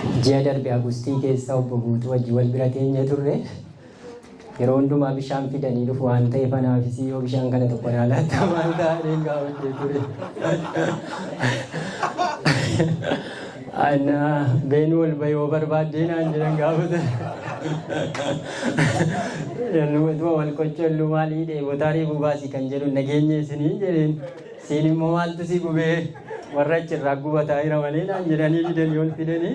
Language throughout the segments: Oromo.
Ji'a darbe Agustii keessa obbo Guutuu wajjin wal bira teenye turre. Yeroo hundumaa bishaan fidanii dhufu waan ta'eef anaafis yoo bishaan kana tokko naa laatta maal ta'a jedheen gaafadhee ture. Ana beenuu ol bahee yoo barbaaddee naan jedhan gaafata. Utuma wal qoccollu maalii dheebotaa reebuu baasii kan jedhu nageenya isiniin jedheen. Siin immoo maaltu si gubee warra achirraa gubataa jira malee naan jedhanii didanii ol fidanii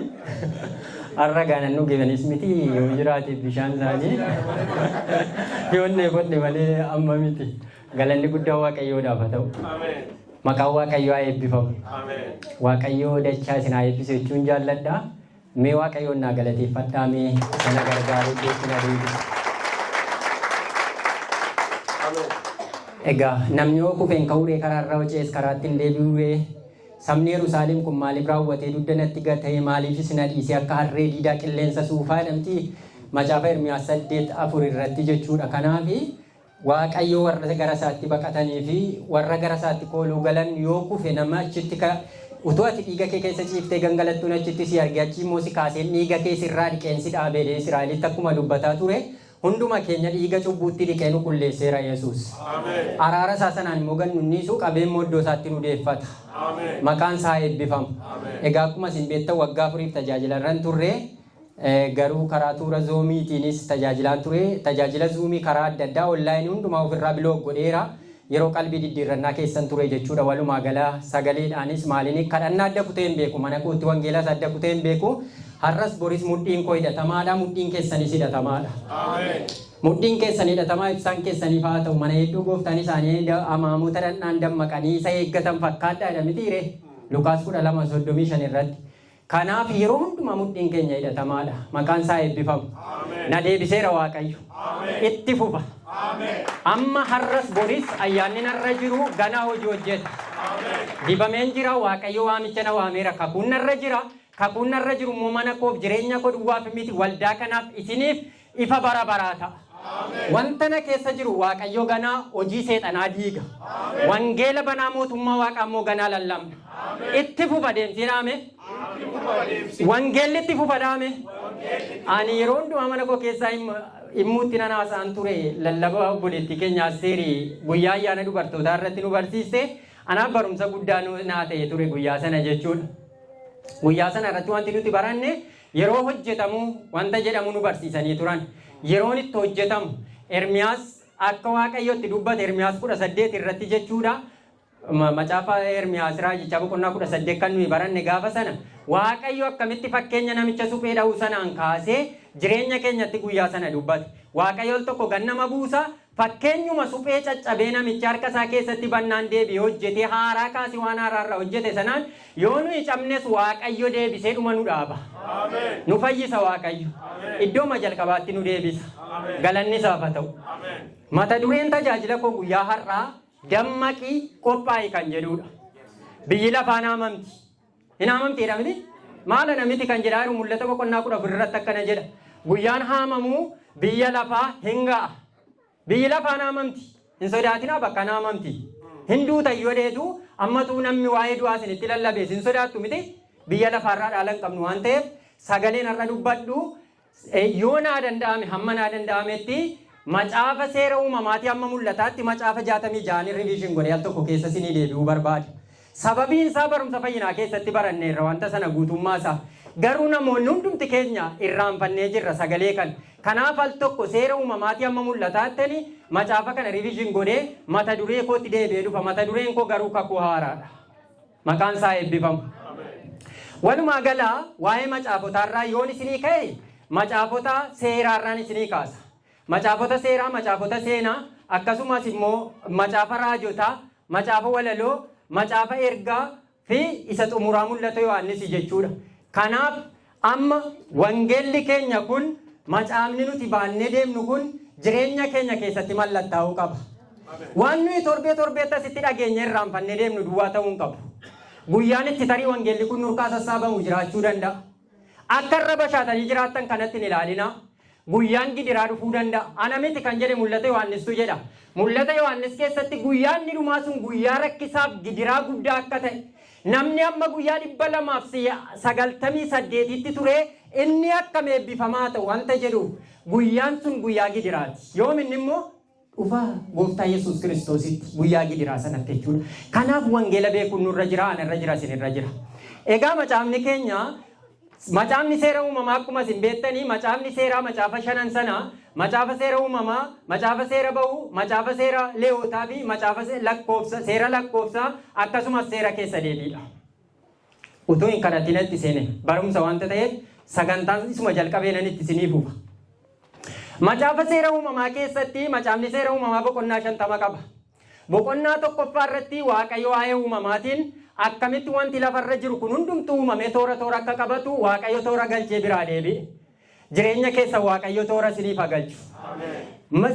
har'a gaanan dhugefanis miti yoo jiraate bishaan isaanii yoon dheebodhe malee amma miti. Galanni guddaa Waaqayyoodhaaf haa ta'u. Maqaan Waaqayyoo haa eebbifamu. Waaqayyoo dachaa isin haa eebbisu jechuun jaalladha. Mee Waaqayyoon naa galateeffadhaa mee isa na gargaaree iddootti na deebise. Egaa namni yoo kufe hin ka'uu ree karaa irra yoo ce'es karaatti hin deebi'uu ree? Sabni Yerusaalem kun maaliif raawwatee dugda natti gatee maaliifis na dhiisee akka harree diidaa qilleensa suufaa jedhamti macaafa Ermiyaas 8 4 irratti jechuudha. Kanaaf Waaqayyo warra gara isaatti baqatanii fi warra gara isaatti kooluu galan yoo kufe nama achitti ka utuu ati dhiiga kee keessa ciiftee gangalattuun achitti si arge achii immoo si kaaseen dhiiga kee sirraa dhiqeen si dhaabe jedhee Israa'elitti akkuma dubbataa ture hunduma keenya dhiiga cubbuutti dhiqee nu qulleesseera Yesuus. Araara isaa sanaan immoo gad nu dhiisu qabee immoo iddoo isaatti nu deeffata. Maqaan isaa eebbifamu. Egaa akkuma isin beektan waggaa afuriif tajaajila irra hin turre. Garuu karaa tuura Zoomiitiinis tajaajilaan ture. Tajaajila Zuumii karaa adda addaa online hundumaa ofirraa block godheera. Yeroo qalbii diddiirrannaa keessan ture jechuudha. Walumaa gala sagaleedhaanis maaliin kadhannaa adda kutee hin beeku. Mana kootti wangeelas adda kutee hin beeku. Har'as boris mudhiin koo hidhatamaadha. Mudhiin keessanis hidhatamaadha. Mudhiin keessan hidhatamaa ibsaan keessaniif haa ta'u. Mana hedduu gooftaan isaanii amaamota dhandhaan dammaqanii isa eeggatan fakkaadhaa jedha mitiiree? Luqaas 12 35 irratti. Kanaaf yeroo hundumaa mudhiin keenya hidhatamaadha. Maqaan isaa eebbifamu. Na deebiseera Waaqayyo. Itti fufa. Amma har'as boris ayyaanni narra jiru ganaa hojii hojjeta. Dibameen jira Waaqayyo waamicha na waameera kakuun narra jira. Kakuun narra jiru immoo mana koof jireenya koo duwwaaf miti waldaa kanaaf isiniif ifa bara baraa ta'a. Wanta na keessa jiru Waaqayyo ganaa hojii seexanaa diiga. Wangeela banaa mootummaa Waaqaa immoo ganaa lallabna. Itti fufa deemsi dhaame. Wangeelli itti fufa dhaame. Ani yeroo hundumaa mana koo keessaa himmuutti nan haasa'an ture lallaba obboleettii keenya Asteeri guyyaa ayyaana dubartootaa irratti nu barsiiste anaaf barumsa guddaa naa ta'e ture guyyaa sana jechuudha. Guyyaa sana irratti wanti nuti baranne Yeroo hojjetamu wanta jedhamu nu barsiisanii turan. Yeroon itti hojjetamu Ermiyaas akka Waaqayyo itti dubbate Ermiyaas 18 irratti jechuudha. Macaafa Ermiyaas raajichaa boqonnaa 18 kan nuyi baranne gaafa sana Waaqayyo akkamitti fakkeenya namicha suphee dha'uu sanaan kaasee jireenya keenyatti guyyaa sana dubbate. Waaqayyo al tokko gannama buusa. Fakkeenyuma suphee caccabee namichi harka isaa keessatti bannaan deebi'ee hojjetee haaraa kaasee waan haaraa irraa hojjete sanaan yoo nuyi cabnes Waaqayyo deebisee dhuma nu dhaaba. Nu fayyisa Waaqayyo. Iddooma jalqabaatti nu deebisa. Galanni isaaf haa ta'u. Mata dureen tajaajila koo guyyaa har'aa dammaqii qophaa'i kan jedhudha. Biyyi lafaa naamamti. Hin haamamti jedha miti? Maal ana miti kan jedhaa jiru mul'ata boqonnaa 14 irratti akkana jedha. Guyyaan haamamuu biyya lafaa hin ga'a. Biyyi lafaa haamamti. Hin sodaatinaa bakka haamamti. Hin duutan yoo dheetu ammatuu namni waa'ee du'aa isinitti lallabees hin sodaattu miti? Biyya lafaarraa dhaala hin qabnu waan ta'eef sagaleen har'a dubbadhu Yoo naa danda'ame hamma naa danda'ametti macaafa seera uumamaatii hamma mul'ataatti macaafa 66n revision godhee al tokko keessa isinii deebi'uu barbaada. Sababiin isaa barumsa fayyinaa keessatti baranneerra wanta sana guutummaa isaa. Garuu namoonni hundumti keenya irraanfannee jirra sagalee kana. Kanaaf al tokko seera uumamaatii hamma mul'ataattani macaafa kana revision godhee mata duree kootti deebi'ee dhufa. Mata dureen koo garuu kakuu haaraadha. Maqaan isaa eebbifamu. Walumaa gala waa'ee macaafotaarraa yoon isinii ka'e macaafota seeraarraan isinii kaasa. Macaafota seeraa, macaafota seenaa, akkasumas immoo macaafa raajotaa, macaafa walaloo, macaafa ergaa fi isa xumuraa mul'ata Yohaannisi jechuudha. Kanaaf amma wangeelli keenya kun macaafni nuti baannee deemnu kun jireenya keenya keessatti mallattaa'uu qaba. Waan nuyi torbee torbeetti asitti dhageenya irraanfannee deemnu duwwaa ta'uu hin qabu. Guyyaan itti tarii wangeelli kun nurkaa sassaabamu jiraachuu danda'a. Akka irra bashaatanii jiraattan kanatti hin ilaalinaa. Guyyaan gidiraa dhufuu danda'a. Ana miti kan jedhe mul'ata Yohaannistu jedha. Mul'ata Yohaannis keessatti guyyaan inni dhumaa sun guyyaa rakkisaaf gidiraa guddaa akka ta'e. Namni amma guyyaa 298tti ture inni akkam eebbifamaa ta'u wanta jedhuuf guyyaan sun guyyaa gidiraati. Yoom inni immoo dhufa gooftaa Yesuus Kiristoositti guyyaa gidiraa sanatti jechuudha. Kanaaf wangeela beekuun nurra jira, anarra jira, isinirra jira. Egaa macaafni keenya, macaafni seera uumamaa, akkuma isin beektanii, macaafni seeraa macaafa shanan sana, macaafa seera uumamaa, macaafa seera ba'uu, macaafa seera leewotaa fi macaafa lakkoofsa, seera lakkoofsaa, akkasumas seera keessa deebiidha. Utuu hin kadhatin itti seene, barumsa wanta ta'eef sagantaan isuma jalqabee nan itti isinii fufa. Macaafa seera uumamaa keessatti macaafni seera uumamaa boqonnaa 50 qaba. Boqonnaa tokkoffaa irratti Waaqayyo waa'ee uumamaatiin akkamitti wanti lafarra jiru kun hundumtuu uumamee toora toora akka qabatu Waaqayyo toora galchee biraa deebi'e. Jireenya keessa Waaqayyo toora isiniif haa galchu.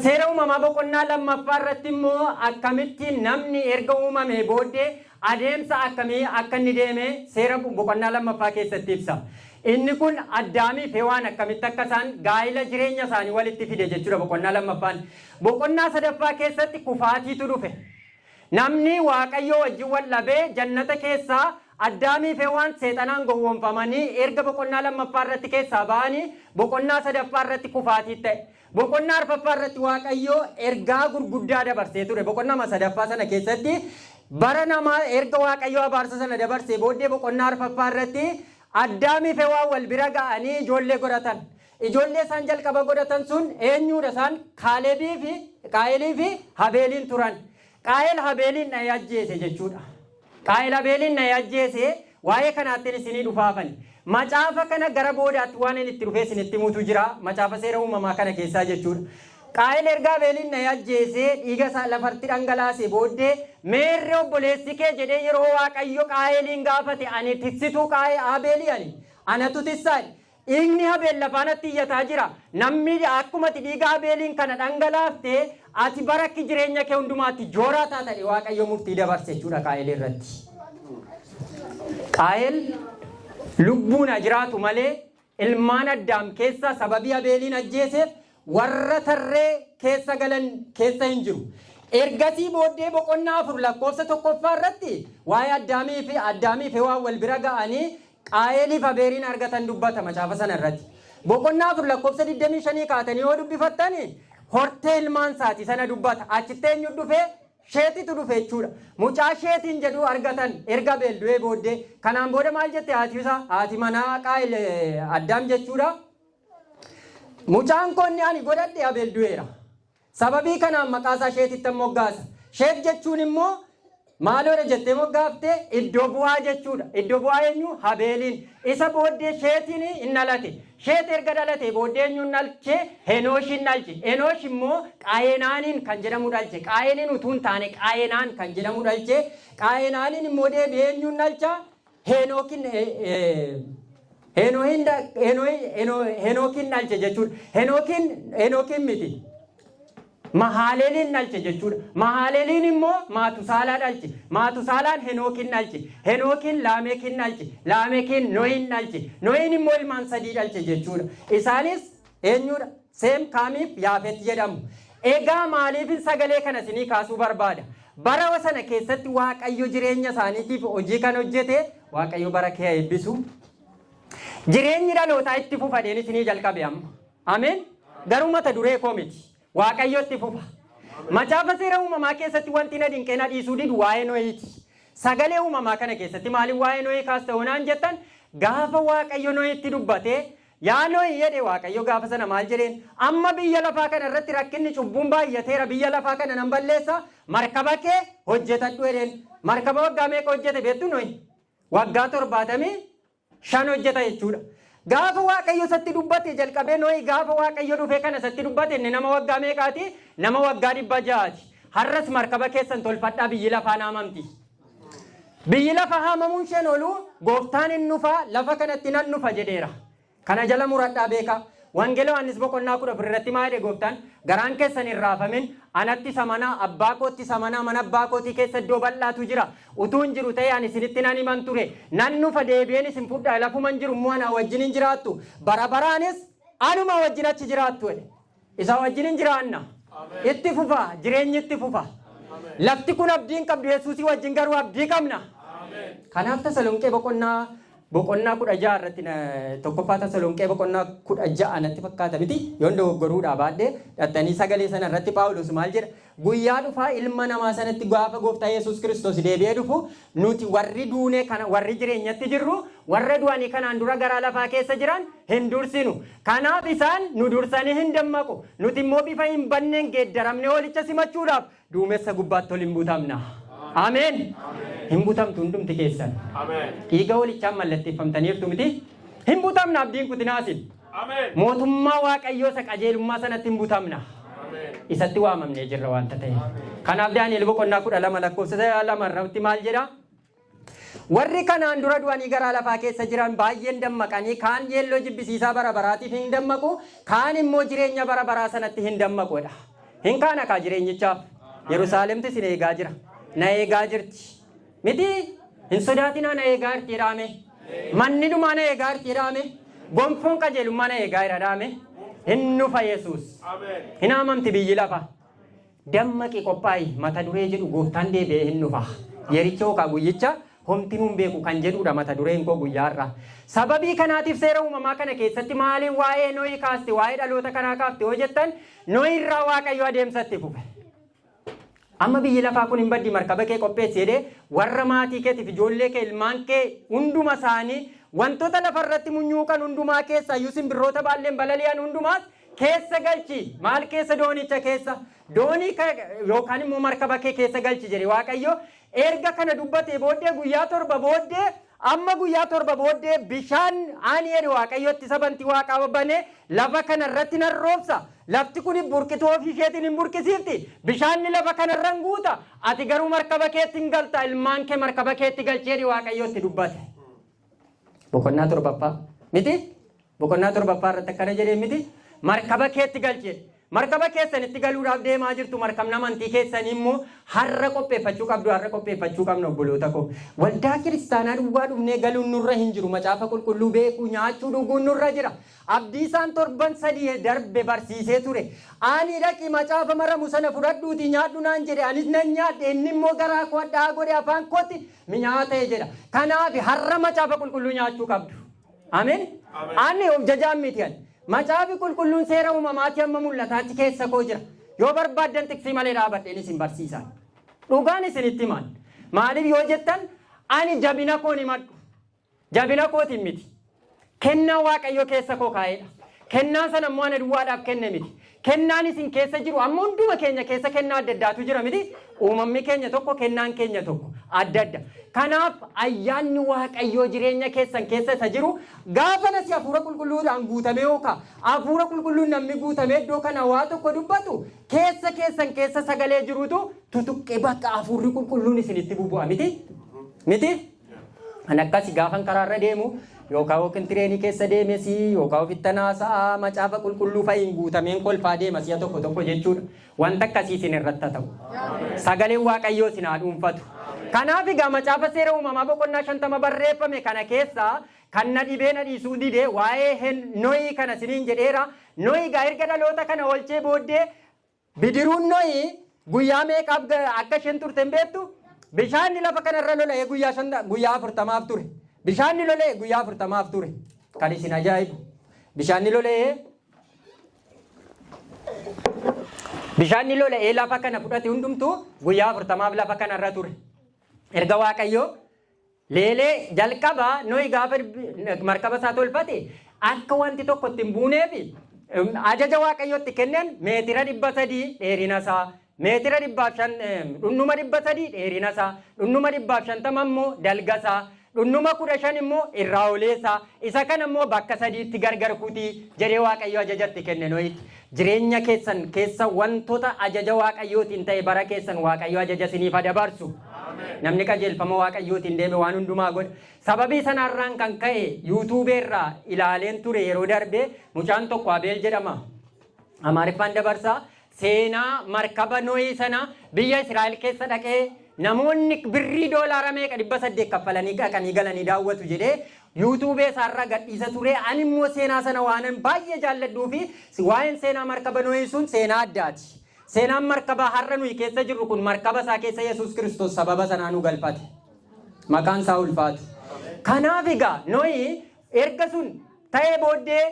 Seera uumamaa boqonnaa lammaffaa irratti immoo akkamitti namni erga uumamee booddee adeemsa akkamii akka inni deeme seera boqonnaa lammaffaa keessatti ibsa. Inni kun Addaamii fi Hewaan akkamitti akka isaan gaa'ila jireenya isaanii walitti fide jechuudha boqonnaa lammaffaan. Boqonnaa sadaffaa keessatti kufaatiitu dhufe. Namni Waaqayyo wajjin wal dhabee jannata keessaa Addaamii fi Hewaan seexanaan gowwoomfamanii erga boqonnaa lammaffaa irratti keessaa ba'anii boqonnaa sadaffaa irratti kufaatii ta'e. Boqonnaa arfaffaa irratti Waaqayyo ergaa gurguddaa dabarsee ture. Boqonnaa sadaffaa sana keessatti bara namaa erga Waaqayyo abaarsa sana dabarsee booddee boqonnaa arfaffaa irratti Addaamii fi Hewaan wal bira ga'anii ijoollee godhatan. Ijoollee isaan jalqaba godhatan sun eenyuudha isaan? Kaalebii fi Qaayelii fi Habeeliin turan. Qaayel Habeeliin dha'ee ajjeese jechuudha. Qaayel Habeeliin dha'ee ajjeese, waa'ee kanaattiin isinii dhufaafani. Macaafa kana gara boodaatti waan inni itti dhufee isinitti himutu jira. Macaafa seera uumamaa kana keessaa jechuudha. Qaayel erga Abeeliin dha'ee ajjeesee dhiiga isaa lafartti dhangalaasee booddee, "Meerre obboleessi kee?" jedhee yeroo Waaqayyo Qaayeliin gaafate, "Ani tissituu Qaayel Abeelii, ani anatu tissaa. Dhiigni Habeel lafaanatti iyyataa jira. Namni akkuma ati dhiiga Abeeliin kana dhangalaafte, ati barakki jireenya kee hundumaatti jooraa taata," Waaqayyo murtii dabarse jechuudha Qaayel irratti. Qaayel lubbuun haa jiraatu malee ilmaan Addaam keessaa sababii Abeeliin ajjeeseef warra tarree keessa galan keessa hin jiru. Ergasii booddee boqonnaa 4 lakkoofsa tokkoffaa irratti waa'ee Addaamii fi Hewaan wal bira ga'anii Qaayeliif Abeeliin argatan dubbata macaafa sana irratti. Boqonnaa 4 lakkoofsa 25 kaatanii yoo dubbifattani hortee ilmaan isaati sana dubbata. Achitti eenyu dhufe? Sheetitu dhufe jechuudha. Mucaa Sheetiin jedhu argatan erga Abeel du'ee booddee. Kanaan booda maal jette haati isaa? Haati manaa Qaayel Addaam jechuudha. "Mucaan koo inni ani godhadhe Abeel du'eera. Sababii kanaan maqaa isaa Sheetitti moggaasa." Sheet jechuun immoo maaloodha jettee moggaafte? Iddoo bu'aa jechuudha. Iddoo bu'aa eenyu? Habeeliin. Isa booddee Sheetiin hin dhalate. Sheet erga dhalate booddee eenyuun dhalche? Henooshin dhalche. Henoosh immoo Qaayinaaniin kan jedhamu dhalche. Qaayiniin utuu hin taane Qaayinaan kan jedhamu dhalche. Qaayinaaniin immoo deebi'ee eenyuun dhalcha? Heenookin dhalche jechuudha. Heenookin miti. Mahaaleeliin dhalche jechuudha. Mahaaleeliin immoo Maatusaalaa dhalche. Maatusaalaan Henookin dhalche. Henookin Laamekin dhalche. Laamekin Nohin dhalche. Nohin immoo ilmaan sadii dhalche jechuudha. Isaanis eenyudha? Seem, Kaamiif Yaafet jedhamu. Egaa maaliifin sagalee kana isinii kaasuu barbaada? Bara sana keessatti Waaqayyo jireenya isaaniitiif hojii kan hojjete, Waaqayyo bara kee eebbisu. Jireenyi dhalootaa itti fufadheen isinii jalqabe amma. Ameen. Garuu mata duree koo miti. Waaqayyo itti fufa. Macaafa seera uumamaa keessatti wanti na dinqee na dhiisuu didu waa'ee Nohiiti. Sagalee uumamaa kana keessatti maaliif waa'ee Nohii kaasta yoonaan jettan, gaafa Waaqayyo Nohitti dubbatee, "Yaa Nohi," jedhe, Waaqayyo gaafa sana maal jedheen? "Amma biyya lafaa kana irratti rakkinni cubbuun baay'ateera, biyya lafaa kana nan balleessa, markaba kee hojjetadhu," jedheen. Markaba waggaa meeqa hojjete beektu Nohi? Waggaa 75 hojjeta jechuudha. Gaafa Waaqayyo isatti dubbate jalqabee Nohi gaafa Waaqayyo dhufe kana isatti dubbate, inni nama waggaa meeqaati? Nama waggaa 600ti. "Har'as markaba keessan tolfadhaa, biyyi lafaa haamamti. Biyyi lafa haamamuun isheen oolu, gooftaan hin dhufa, lafa kanatti nan dhufa," jedheera. Kana jala muradhaa beekaa. Wangeela Yohaannis boqonnaa 14 irratti maal jedhe gooftaan? "Garaan keessan hin raafamin, anatti samanaa, abbaa kootti samanaa, mana abbaa kootii keessa iddoo bal'aatu jira. Utuu hin jiru ta'e ani isinitti nan himan ture. Nan dhufa, deebi'een isin fudhaa, lafuma hin jiru immoo ana wajjin hin jiraattu. Bara baraanis anuma wajjin achi jiraattu," jedhe. Isa wajjin hin jiraanna. Itti fufa, jireenyi itti fufa. Lafti kun abdii hin qabdu, Yesuusii wajjin garuu abdii qabna. Kanaaf Tasalonqee boqonnaa 16 irratti, 1ffaa Tasalonqee boqonnaa 16 natti fakkaata miti, yoon dogoggoruudhaa baadhee dhattanii, sagalee sana irratti Phaawulos maal jedha? Guyyaa dhufaa ilma namaa sanatti, gaafa gooftaa Yesuus Kiristoos deebi'ee dhufu, nuti warri duunee kana warri jireenyatti jirru warra du'anii kanaan dura garaa lafaa keessa jiran hin dursinu. Kanaaf isaan nu dursanii hin dammaqu. Nuti immoo bifa hin banneen geeddaramne hoolicha simachuudhaaf duumessa gubbaatti ol hin butamna. Ameen. Hin butamtu hundumti keessan. Dhiiga hoolichaan mallatteeffamtaniirtu miti? Hin butamna, abdiin kutinaasin. Mootummaa Waaqayyoo isa qajeelummaa sanatti hin butamna. Isatti waamamnee jirra waanta ta'eef. Kanaaf Daani'el boqonnaa 12 lakkoofsa 2 irratti maal jedha? Warri kanaan dura du'anii garaa lafaa keessa jiran baay'een dammaqanii, kaan yeelloo jibbisiisaa bara baraatiif hin dammaqu, kaan immoo jireenya bara baraa sanatti hin dammaqudha. Hin kaana kaa jireenyichaaf. Yerusaalemti isin eegaa jira. Na eegaa jirti. Miti, hin sodaatinaa, na eegaa jirti jedhaame. Manni dhumaa na eegaa jirti jedhaame. Gonfoon qajeelummaa na eegaa jira jedhaame. Hin dhufa Yesuus. Hin haamamti biyyi lafa. Dammaqi, qophaa'i mata duree jedhu, gooftaan deebi'ee hin dhufa. Yericha yookaan guyyicha homtinuu hin beeku kan jedhudha mata dureen koo guyyaa har'aa. Sababii kanaatiif seera uumamaa kana keessatti maaliin waa'ee Nohi kaaste, waa'ee dhaloota kanaa kaafte yoo jettan, Nohi irraa Waaqayyo adeemsa itti fufe. Amma biyyi lafaa kun hin baddi, markaba kee qopheessi jedhee, warra maatii keetiif, ijoollee kee, ilmaan kee hunduma isaanii, wantoota lafarratti munyuuqan hundumaa keessaa iyyuu simbirroota baalleen balali'an hundumaas keessa galchi. Maal keessa? Doonicha keessa, doonii yookaan immoo markaba kee keessa galchi jedhe Waaqayyo. Erga kana dubbatee booddee, guyyaa 7 booddee, amma guyyaa 7 booddee bishaan ani jedhe Waaqayyotti sabantii waaqaa bane lafa kana irratti nan roobsa. Lafti kun burqituu ofii isheetiin hin burqisiifti. Bishaanni lafa kanarra hin guuta. Ati garuu markaba keetti hin galta. Ilmaan kee markaba keetti galchi jedhe Waaqayyotti dubbate. Boqonnaa torbaffaa miti? Boqonnaa torbaffaa irratti akkana jedhee miti? Markaba keetti galchi jedhe. Markaba keessanitti galuudhaaf deemaa jirtu. Markabni amantii keessanii immoo har'a qopheeffachuu qabdu, har'a qopheeffachuu qabna, obboloota koo. Waldaa kiristaanaa duwwaa dhufnee galuun nurra hin jiru. Macaafa qulqulluu beekuu, nyaachuu, dhuguun nurra jira. Abdiisaan torban 3 darbe barsiisee ture. Ani dhaqi macaafa maramu sana fudhadhuutii nyaadhu naan jedhe, anis nan nyaadhe, inni immoo garaa koo hadhaa'aa godhe, afaan kootti minyaa'aa ta'e jedha. Kanaaf har'a macaafa qulqulluu nyaachuu qabdu. Ameen. Ani of jajaan miti ani. Macaafi qulqulluun seera uumamaatii amma mul'ataatti keessa koo jira. Yoo barbaaddan tiksii malee dhaabadheen isin barsiisan. Dhugaan isinitti himan. Maaliif yoo jettan, ani jabina koon himadhu. Jabina kootiin miti. Kennaa Waaqayyo keessa koo kaa'edha. Kennaan sana immoo ana duwwaadhaaf kenne miti. Kennaan isin keessa jiru, amma hunduma keenya keessa kennaa adda addaatu jira miti. Uumamni keenya tokko, kennaan keenya tokko adda adda. Kanaaf ayyaanni Waaqayyoo jireenya keessan keessa isa jiru, gaafa nasi hafuura qulqulluudhaan guutamee yookaan hafuura qulqulluun namni guutamee iddoo kana waa tokko dubbatu, keessa keessan keessa sagalee jirutu tutuqqee bakka hafuurri qulqulluun isinitti bubu'a miti. Miti? An akkasi gaafan karaarra deemu yookaan yookiin tireenii keessa deemes yookaan ofitti haasa'aa macaafa qulqulluu fa'iin guutameen kolfaa deema si'a tokko tokko jechuudha. Wanta akkasii isin irratti haa ta'u. Sagaleen Waaqayyoo isin haa dhuunfatu. Kanaaf egaa macaafa seera uumamaa boqonnaa 50 barreeffame kana keessaa kan na dhibee na dhiisuu dide waa'ee Nohii kana isiniin jedheera. Nohii egaa erga dhaloota kana oolchee booddee, bidiruun Nohii guyyaa meeqaaf akka isheen turte hin beektu? Bishaanni lafa kanarra lola'ee guyyaa 40f ture. Bishaanni lola'ee guyyaa 40f ture. Kan isin ajaa'ibu, bishaanni lola'ee lafa kana fudhate hundumtuu guyyaa 40f lafa kanarra ture. Erga Waaqayyoo leelee jalqaba, Nohi gaafa markaba isaa tolfate, akka wanti tokko itti hin buuneef ajaja Waaqayyootti kenneen, meetira 300 dheerina isaa, meetira 105, dhundhuma 300 dheerina isaa, dhundhuma 150 immoo dalga isaa, dhundhuma 15 immoo irraa oleesaa, isa kana immoo bakka sadiitti gargar kutii jedhee Waaqayyo ajajatti kenne Nohitti. Jireenya keessan keessa wantoota ajaja Waaqayyootiin ta'e bara keessan Waaqayyo ajaja isiniif dabarsu. Namni qajeelfama Waaqayyootiin deeme waan hundumaa godha. Sababii sanarraan kan ka'e yuutuubeerraa ilaaleen ture yeroo darbe, mucaan tokko Abeel jedhama. Amaariffaan dabarsaa. Seenaa markaba Nohii sana biyya Israa'el keessa dhaqee namoonni birrii doolaara meeqa 800 kaffalanii dhaqanii galanii daawwatu jedhee yuutuubee isaarraa gadhiisa ture. Ani immoo seenaa sana waanan baay'ee jaalladhuu fi waa'een seenaa markaba Nohii sun seenaa addaati. Seenaan markabaa har'a nuyi keessa jirru kun markaba isaa keessa Yesuus Kiristoos sababa sanaa nu galfate. Maqaan isaa ulfaatu. Kanaaf egaa Nohi erga sun ta'ee booddee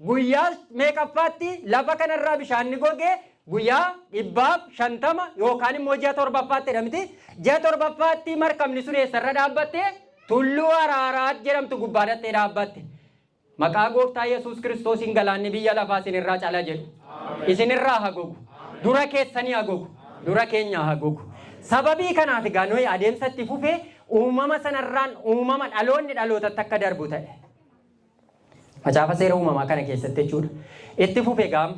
guyyaa meeqaffaatti lafa kanarraa bishaan ni goge? Guyyaa 150 yookaan immoo ji'a torbaffaatti jedhamti. Ji'a torbaffaatti markabni sun eessarra dhaabbatte? Tulluu Araaraat jedhamtu gubbaa dhattee dhaabbatte. Maqaa Gooftaa Yesuus Kiristoosiin galaanni biyya lafaa isinirraa cala jedhu. Isinirraa haa gogu. Dura keessanii haa gogu. Dura keenyaa haa gogu. Sababii kanaaf egaa Nohi adeemsa itti fufee uumama sanarraan uumama dhaloonni dhalootatti akka darbu ta'e. Macaafa Seera Uumamaa kana keessatti jechuudha. Itti fufe gaama.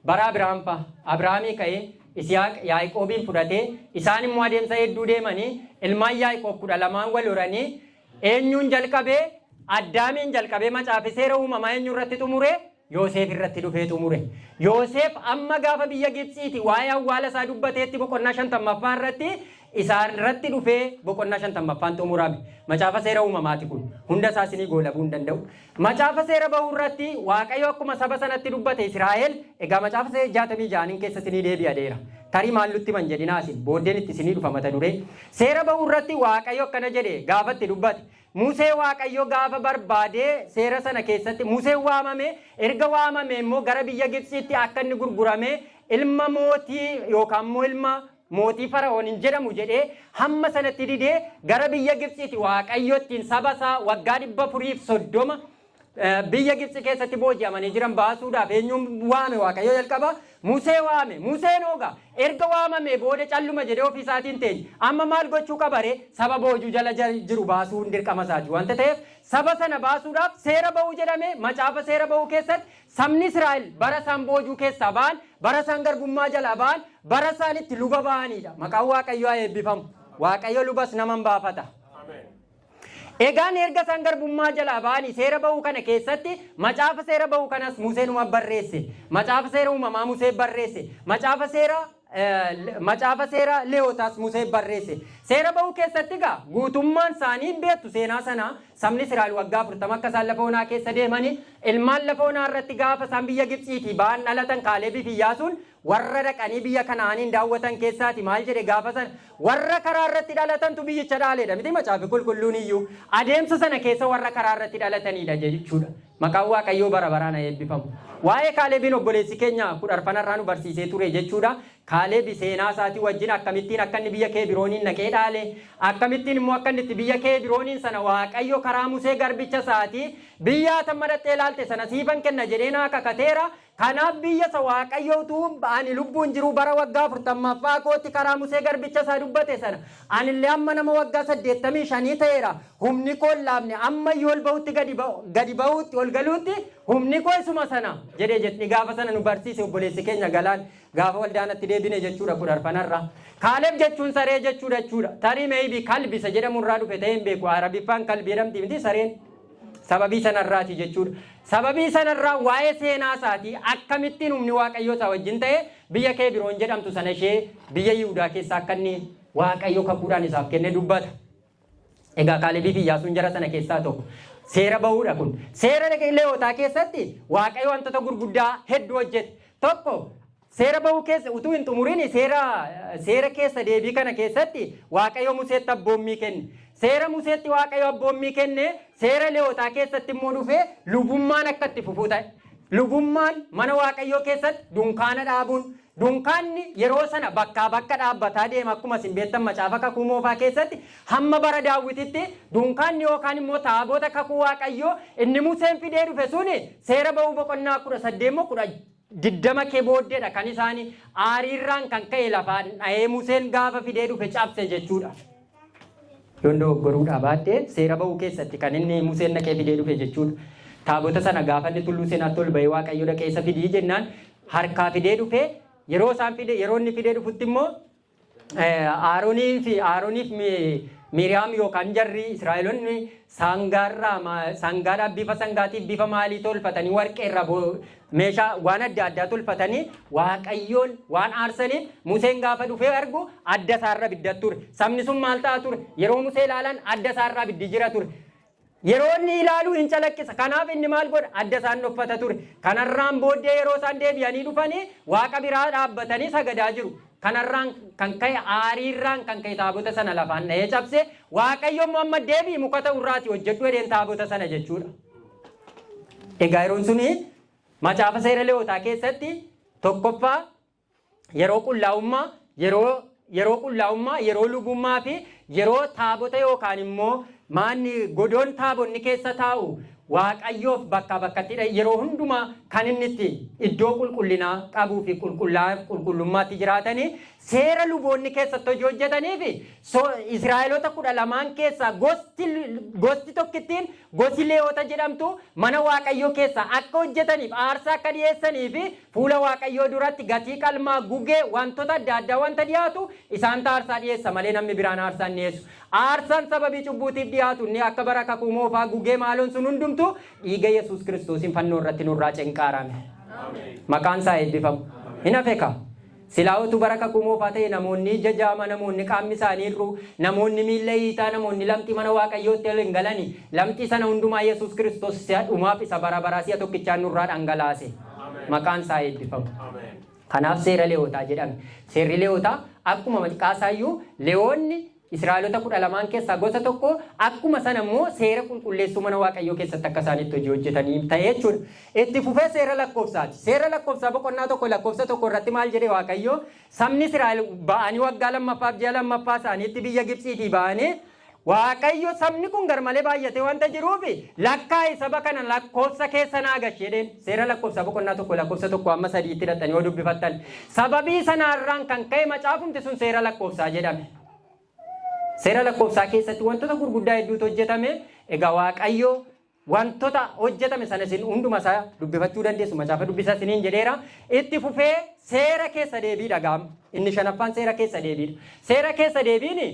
Bara Abiraam fa'a. Abiraamii ka'ee Isihaaq Yaaqoobiin fudhatee, isaan immoo adeemsa hedduu deemanii ilmaan Yaaqoob 12n wal horanii, eenyuun jalqabee? Addaamiin jalqabee macaafi Seera Uumamaa eenyu irratti xumure? Yooseef irratti dhufee xumure. Yooseef amma gaafa biyya Gibxiiti waa'ee awwaala isaa dubbateetti boqonnaa 50ffaa irratti isaan irratti dhufee boqonnaa 50ffaan xumurame. Macaafa Seera Uumamaati kun. Hunda isaa isinii goolabuu hin danda'u. Macaafa Seera Bahuu irratti Waaqayyo akkuma saba sanatti dubbate Israa'el, egaa macaafa Seera 66n keessa isinii deebi'a dheera. Tarii maal nutti himan jedhinaa isin, booddeen itti isinii dhufa mata duree. Seera Bahuu irratti Waaqayyo akkana jedhe gaafa itti dubbate. Musee Waaqayyo gaafa barbaadee seera sana keessatti Museen waamame, erga waamame immoo gara biyya Gibxiitti akka inni gurgurame, ilma mootii yookaan immoo ilma mootii Fara'oon hin jedhamu jedhee hamma sanatti didee gara biyya Gibxiiti Waaqayyo ittiin saba isaa waggaa 430 biyya Gibxi keessatti booji'amanii jiran baasuudhaaf eenyuun waame Waaqayyo jalqaba? Musee waame. Museen hooga erga waamamee booda calluma jedhee ofii isaatiin teenye. Amma maal gochuu qabaree? Saba boojuu jala jiru baasuun dirqama isaati wanta ta'eef, saba sana baasuudhaaf Seera Ba'uu jedhame. Macaafa Seera Ba'uu keessatti sabni Israa'el bara isaan boojuu keessaa ba'an, bara isaan garbummaa jalaa ba'an, bara isaan itti luba ba'anidha. Maqaan Waaqayyoo haa eebbifamu. Waaqayyo lubas naman baafata. Egaan erga isaan garbummaa jalaa ba'anii Seera Ba'uu kana keessatti, macaafa Seera Ba'uu kanas Museenuma barreesse. Macaafa Seera Uumamaa Musee barreesse. Macaafa Seera Leewotaas Musee barreesse. Seera Ba'uu keessatti egaa guutummaan isaanii hin beektu seenaa sana, sabni Israa'el waggaa 40 akka isaan lafa onaa keessa deemanii, ilmaan lafa onaa irratti gaafa isaan biyya Gibxiitii ba'an dhalatan Kaaleebii fi Iyyaasuun warra dhaqanii biyya Kana'aaniin daawwatan keessaati. Maal jedhe gaafa sana? Warra karaa irratti dhalatantu biyyicha dhaaleedha miti macaafi qulqulluun iyyuu? Adeemsa sana keessa warra karaa irratti dhalatanidha jechuudha. Maqaan Waaqayyoo bara baraan haa eebbifamu. Waa'ee Kaalebiin obboleessi keenya kudharfanarraa nu barsiisee ture jechuudha. Kaalebi seenaa isaatii wajjin akkamittiin akka inni biyya Keebirooniin dhaqee dhaale, akkamittiin immoo akka inni itti biyya Keebirooniin sana Waaqayyo karaa Musee garbicha isaatii "Biyya ati amma dhaqxee ilaalte sana siifan kenna jedhee naa kakateera. Kanaaf biyya isa Waaqayyo utuu ani lubbuun jiruu bara waggaa 40ffaa kootti karaa Musee garbicha isaa dubbate sana, ani illee amma nama waggaa 85 ta'eera, humni koo hin laafne, amma iyyuu ol ba'utti gadi ba'uutti ol galuutti humni koo isuma sana" jedhee jedhni gaafa sana nu barsiise obboleessi keenya Galaan gaafa waldaanatti deebine jechuudha kudharfanarra. Kaaleb jechuun saree jechuudha jechuudha. Tarii maybe kalbi isa jedhamu irraa dhufe ta'ee hin beeku. Arabiffaan kalbi jedhamti miti sareen? Sababii sanarraati jechuudha. Sababii sanarraa waa'ee seenaa isaatii, akkamittiin humni Waaqayyoo isaa wajjin ta'e, biyya Keebiroon jedhamtu sana ishee biyya Yihudaa keessaa akka inni Waaqayyo kakuudhaan isaaf kenne dubbata. Egaa Kaalebii fi Iyyaasuun jara sana keessaa tokko. Seera Bahuudha kun. Seera Leewotaa keessatti Waaqayyo wantoota gurguddaa hedduu hojjete. Tokko, Seera Bahuu keessa utuu hin xumurin seera Keessa Deebii kana keessatti Waaqayyo Museetti abboommii kenne. Seera Museetti Waaqayyo abboommii kenne, seera Leewotaa keessatti immoo dhufee lubummaan akka itti fufuu ta'e. Lubummaan mana Waaqayyoo keessatti dunkaana dhaabuun, dunkaanni yeroo sana bakkaa bakka dhaabbataa deema, akkuma isin beektan macaafa Kakuu Moofaa keessatti hamma bara Daawwititti dunkaanni yookaan immoo taabota kakuu Waaqayyoo inni Museen fidee dhufe suni Seera Bahuu boqonnaa 18 immoo 20 kee booddeedha kan isaani aariirraan kan ka'e lafaan dha'ee Museen gaafa fidee dhufe cabse jechuudha. Yoon dogoggoruudhaa baadhee Seera Bahuu keessatti kan inni Museen dhaqee fidee dhufe jechuudha. Taabota sana gaafa inni tulluu Seenaatti ol ba'ee Waaqayyo dhaqee isa fidii jennaan harkaa fidee dhufe, yeroo isaan fide, yeroo inni fidee dhufutti immoo Aarooniif Miiriyaam yookaan jarri Israa'eloonni sangaarraa, sangaadhaaf bifa sangaatiif bifa maalii tolfatanii, warqeerraa meeshaa waan adda addaa tolfatanii Waaqayyoon waan aarsaniif, Museen gaafa dhufee argu adda isaarra ibidda ture. Sabni sun maal ta'a ture? Yeroo Musee ilaalan adda isaarraa ibiddi jira ture. Yeroo inni ilaalu hin calaqqisa. Kanaaf inni maal godha? Adda isaan dhoffata ture. Kanarraan booddee yeroo isaan deebi'anii dhufanii waaqa biraa dhaabbatanii sagadaa jiru. Kanarraan kan ka'e aariirraan kan ka'e taabota sana lafaan dha'ee cabse. Waaqayyo immoo amma deebi'i muka ta'urraati hojjedhu jedheen taabota sana jechuudha. Egaa yeroon suni macaafa seera Leewwotaa keessatti tokkoffaa yeroo qullaa'ummaa, yeroo qullaa'ummaa, yeroo lubummaa fi yeroo taabota yookaan immoo maanni godoon taabonni keessa taa'u Waaqayyoof bakkaa bakkatti yeroo hundumaa kan inni itti iddoo qulqullinaa qabuu fi qulqullummaatti jiraatanii seera luboonni keessatti hojii hojjetanii fi Israa'eloota 12 keessaa gosti tokkittiin gosi Leewwota jedhamtu mana Waaqayyoo keessaa akka hojjetaniif aarsaa akka dhiyeessanii fi fuula Waaqayyoo duratti gatii qalmaa gugee wantoota adda addaa wanta dhiyaatu isaan aarsaa dhiyeessa malee namni biraan aarsaa hin dhiyeessu. Aarsaan sababii cubbuutiif dhiyaatu inni akka bara kakuu moofaa gugee maaloon sun hundumtu dhiiga Yesuus Kiristoosiin fannoo irratti nurraa cenqaarame. Maqaan isaa eebbifamu. Hin hafe ka. Silaa utuu bara kakuu moofaa ta'e namoonni ija jaama, namoonni qaamni isaanii hir'uu, namoonni miilla hiitaa, namoonni lamxii mana Waaqayyootti ol hin galani. Lamxii sana hundumaa Yesuus Kiristoos si'a dhumaaf isa bara baraa si'a tokkichaan nurraa dhangalaase. Maqaan isaa eebbifamu. Kanaaf seera Leewotaa jedhame. Seerri Leewotaa akkuma maqaa isaayyuu Leewoonni Israa'elota 12 keessaa gosa tokko, akkuma sana immoo seera qulqulleessuu mana Waaqayyoo keessatti akka isaan itti hojii hojjetanii ta'e jechuudha. Itti fufee seera lakkoofsaati. Seera lakkoofsaa boqonnaa 1 lakkoofsa 1 irratti maal jedhe Waaqayyo? Sabni Israa'el ba'anii waggaa lammaffaaf ji'a lammaffaa isaaniitti biyya Gibxiitii ba'anii, Waaqayyo sabni kun garmalee baay'atee wanta jiruuf lakkaa'i saba kana lakkoofsa keessa naa gashi jedheen. Seera lakkoofsaa boqonnaa 1 lakkoofsa 1 amma 3tti hidhattanii yoo dubbifattan. Sababii sanaarraan kan ka'e macaafumti sun seera lakkoofsaa jedhame. Seera lakkoofsaa keessatti wantoota gurguddaa hedduutu hojjetame. Egaa Waaqayyo wantoota hojjetame sana isin hunduma isaa dubbifachuu dandeessu. Macaafa dubbisaa isiniin jedheera. Itti fufee seera keessa deebiidha gaama. Inni shanaffaan seera keessa deebiidha. Seera keessa deebiini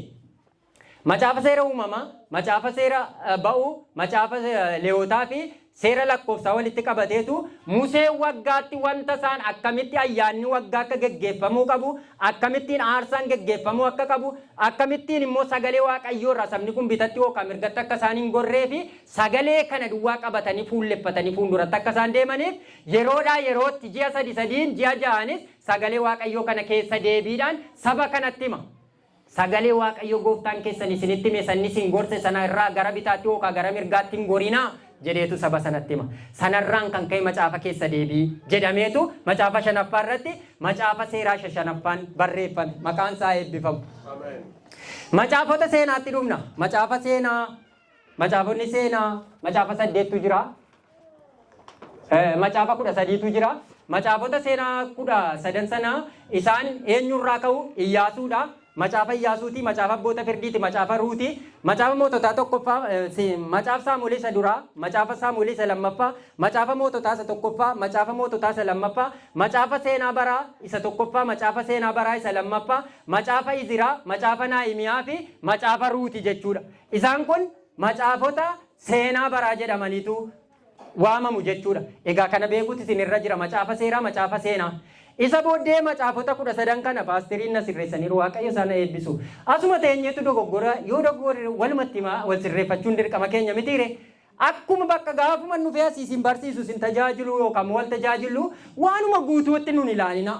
macaafa seera uumamaa, macaafa seera ba'uu, macaafa Leewotaa fi seera lakkoofsaa walitti qabateetu Museen waggaatti wanta isaan akkamitti ayyaanni waggaa akka geggeeffamuu qabu, akkamittiin aarsaan geggeeffamuu akka qabu, akkamittiin immoo sagalee Waaqayyoo irraa sabni kun bitatti yookaan mirgatti akka isaan hin gorree fi sagalee kana duwwaa qabatanii fuulleffatanii fuulduratti akka isaan deemaniif yeroodhaa yerootti ji'a sadi sadiin ji'a ja'anis sagalee Waaqayyoo kana keessa deebiidhaan saba kanatti hima. Sagalee Waaqayyo gooftaan keessan isinitti hime sanni isin gorse sana irraa gara bitaatti yookaan gara mirgaatti hin gorinaa jedheetu saba sanatti hima. Sanarraan kan ka'e macaafa keessa deebii jedhameetu macaafa shanaffaa irratti macaafa seeraa shanaffaan barreeffame. Maqaan isaa eebbifamu. Macaafota seenaatti dhufna. Macaafa seenaa, macaafonni seenaa macaafa 8tu jira. Macaafa 13tu jira. Macaafota seenaa 13 sana isaan eenyurraa ka'u? Iyyaasuudha. Macaafa Iyyaasuuti, macaafa Abboota Firdiiti, macaafa Ruuti, macaafa Moototaa tokkoffaa, macaafa Saamu'eel isa duraa, macaafa Saamu'eel isa lammaffaa, macaafa Moototaa isa tokkoffaa, macaafa Moototaa isa lammaffaa, macaafa seenaa baraa isa tokkoffaa, macaafa seenaa baraa isa lammaffaa, macaafa Iziraa, macaafa Naa'imiyaa fi macaafa Ruuti jechuudha. Isaan kun macaafota seenaa baraa jedhamaniitu waamamu jechuudha. Egaa kana beekuutu isin irra jira. Macaafa seeraa, macaafa seenaa. Isa booddee macaafota 13 kana paasteriin na sirreessaniiru. Waaqayyo isaan eebbisu. Asuma teenyeetu dogoggora yoo dogoggorre walumatti himaa wal sirreeffachuun dirqama keenya mitiire. Akkuma bakka gaafuma nufee asii isin barsiisu isin tajaajilu yookaan wal tajaajilu waanuma guutuutti nun ilaalina.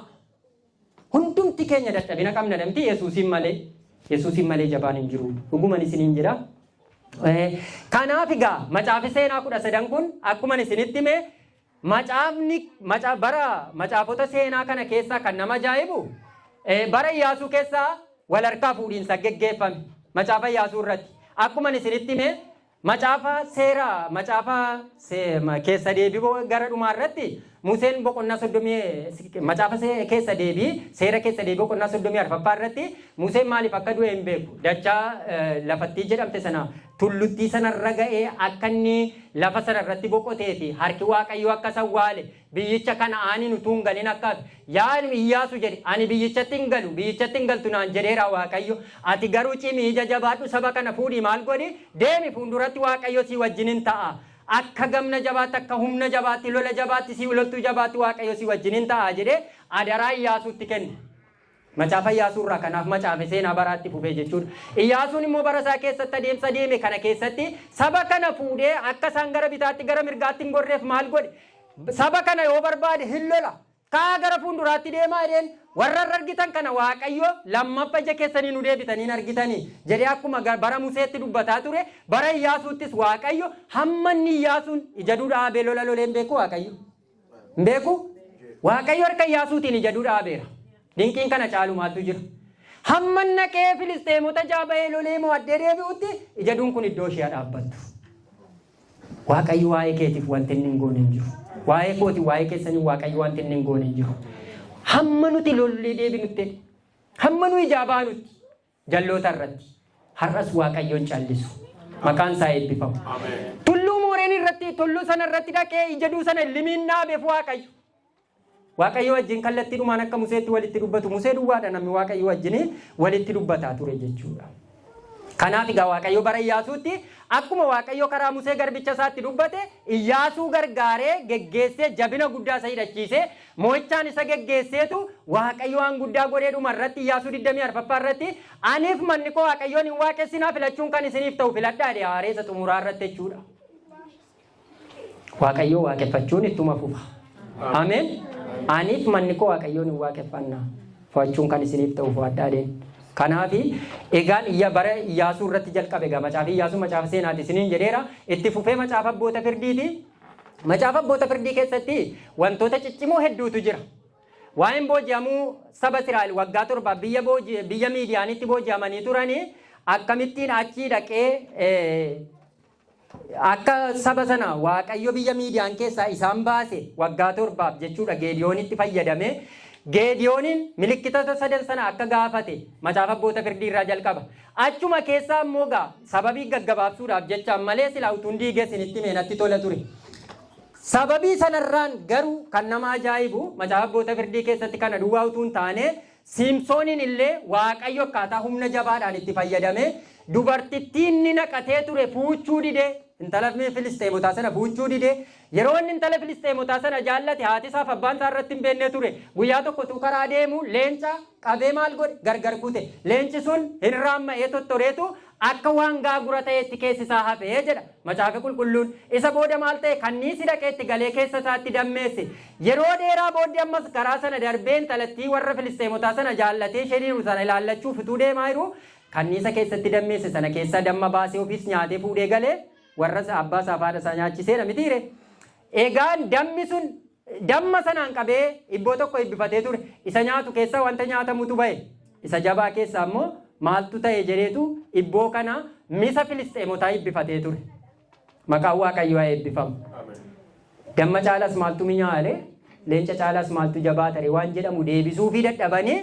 Hundumti keenya dadhabina qabna namti Yesuusiin malee. Yesuusiin malee jabaan hin jiru. Dhuguman isiniin jedha. Kanaaf egaa macaafi seenaa 13 kun akkuma isinitti hime macaafni bara macaafota seenaa kana keessaa kan nama ajaa'ibu bara Iyyaasuu keessaa wal harkaa fuudhiinsa geggeeffame macaafa Iyyaasuu irratti akkuma isinitti hime Macaafa seera macaafa keessa deebii gara dhumaa irratti Museen boqonnaa 30 macaafa keessa deebii seera keessa deebii boqonnaa 34ffaa irratti Museen maaliif akka du'e hin beeku. Dachaa lafattii jedhamte sana tulluttii sanarra ga'ee akka inni lafa sana irratti boqotee fi harki Waaqayyoo akka isa awwaale biyyicha Kana'aaniin utuu hin galin akka hafe. Yaa Iyyaasu jedhe, ani biyyichatti hin galu, biyyichatti hin galtu naan jedheera Waaqayyo. Ati garuu cimi, ija jabaadhu, saba kana fuudhii maal godhi? Deemi, fuulduratti Waaqayyo sii wajjin in ta'a. Akka gamna jabaatti, akka humna jabaatti, lola jabaatti, sii loltuu jabaatti Waaqayyo sii wajjin in ta'a jedhee adaraa Iyyaasuutti kenne. Macaafa Iyyaasuu irraa kanaaf macaafe seenaa baraatti fufee jechuudha. Iyyaasuun immoo bara isaa keessatti adeemsa deeme kana keessatti saba kana fuudhee akka isaan gara bitaatti gara mirgaatti hin gorreef maal godhe? Saba kana yoo barbaade hin lola. Kaa gara fuulduraatti deemaa jedheen. Warra irra argitan kana Waaqayyo lammaffa ija keessanii nu deebitanii hin argitanii jedhee akkuma bara Museetti dubbataa ture, bara Iyyaasuuttis Waaqayyo hamma inni Iyyaasuun ija dhaabee lola lolee hin beeku Waaqayyo. Hin beeku? Waaqayyo harka Iyyaasuutiin ija dhaabeera. Dinqiin kana caalu maaltu jira? Hamma naqee Filisxeemota jaaba'ee lolee mo'adhee deebi'utti ijaduun kun iddoo ishee dhaabbattu. Waaqayyo waa'ee keetiif wanti inni hin goone hin jiru. Waa'ee kooti, waa'ee keessanii Waaqayyo wanti inni hin goone hin jiru. Hamma nuti lollee deebinutti, hamma nu ijaa baanutti jalloota irratti, har'as Waaqayyoon callisu. Maqaan isaa eebbifamu. Tulluu Mooreen irratti, tulluu sana irratti dhaqee ijaduu sana limiin dhaabeef Waaqayyo. Waaqayyo wajjin kallattiidhumaan akka Museetti walitti dubbatu. Musee duwwaadha namni Waaqayyo wajjin walitti dubbataa ture jechuudha. Kanaaf egaa Waaqayyo bara Iyyaasuutti akkuma Waaqayyo karaa Musee garbicha isaatti dubbate, Iyyaasuu gargaaree geggeessee, jabina guddaa isa hidhachiisee, mo'ichaan isa geggeesseetu Waaqayyo waan guddaa godhee, dhuma irratti Iyyaasuu 24ffaa irratti "Aniif manni koo Waaqayyoon hin waaqessinaa, filachuun kan isiniif ta'u filadhaa" jedhe, haareessa xumuraa irratti jechuudha. Waaqayyoo waaqeffachuun ittuma fufa. Ameen. "Aniif manni koo Waaqayyoon hin waaqeffannaa. Fo'achuun kan isiniif ta'u fo'adhaa" jedheen. Kanaaf egaan iyya bara Iyyaasuu irratti jalqabe egaa macaafi Iyyaasuu macaafa seenaati isiniin jedheera. Itti fufee macaafa abboota firdiiti. Macaafa abboota firdii keessatti wantoota ciccimoo hedduutu jira. Waa'een booji'amuu saba Israa'el waggaa 7 biyya Miidiyaanitti booji'amanii turanii, akkamittiin achii dhaqee akka saba sana Waaqayyo biyya Miidiyaan keessaa isaan baase, waggaa 7f jechuudha, Geediyoonitti fayyadame. Geediyooniin milikkitota sadan sana akka gaafate macaafa abboota firdii irraa jalqaba. Achuma keessaa immoo gaa sababii gaggabaabsuudhaaf jecha malee silaa utuun diigee isinitti meenatti tola ture. Sababii sanarraan garuu kan nama ajaa'ibu, macaafa abboota firdii keessatti kana duwwaa utuu hin taane, Siimsooniin illee Waaqayyo akkaataa humna jabaadhaan itti fayyadame, dubartittii inni naqatee ture fuuchuu didee, intala Filisxeemotaa sana fuuchuu didee, yeroo inni intala Filisxeemotaa sana jaallate haati isaaf abbaan isaa irratti hin beekne ture. Guyyaa tokko utuu karaa deemu leenca qabee maal godhe? Gargar kute. Leenci sun hin raamma'ee tottoreetu akka waan gaagura ta'etti keessi isaa hafee jedha macaafa qulqulluun. Isa booda maal ta'e? Kanniisi dhaqee itti galee keessa isaatti dammeesse. Yeroo dheeraa booddee ammas karaa sana darbee intalattii warra Filisxeemotaa sana jaallatee isheen jiru sana ilaallachuuf utuu deemaa jiru, kanniisa keessatti dammeesse sana keessaa damma baasee ofiis nyaatee fuudhee galee warra abbaa isaa haadha isaa nyaachiseera mitiire. Egaan dammi sun damma sanaan qabee ibboo tokko ibbifatee ture. Isa nyaatu keessaa wanta nyaatamutu ba'e. Isa jabaa keessaa immoo maaltu ta'e jedheetu ibboo kana misa Filisxeemotaa ibbifatee ture. Maqaan Waaqayyoo haa eebbifamu. Damma caalaas maaltu minyaale? Leenca caalaas maaltu jabaa ta'e? Waan jedhamu deebisuu fi dadhabanii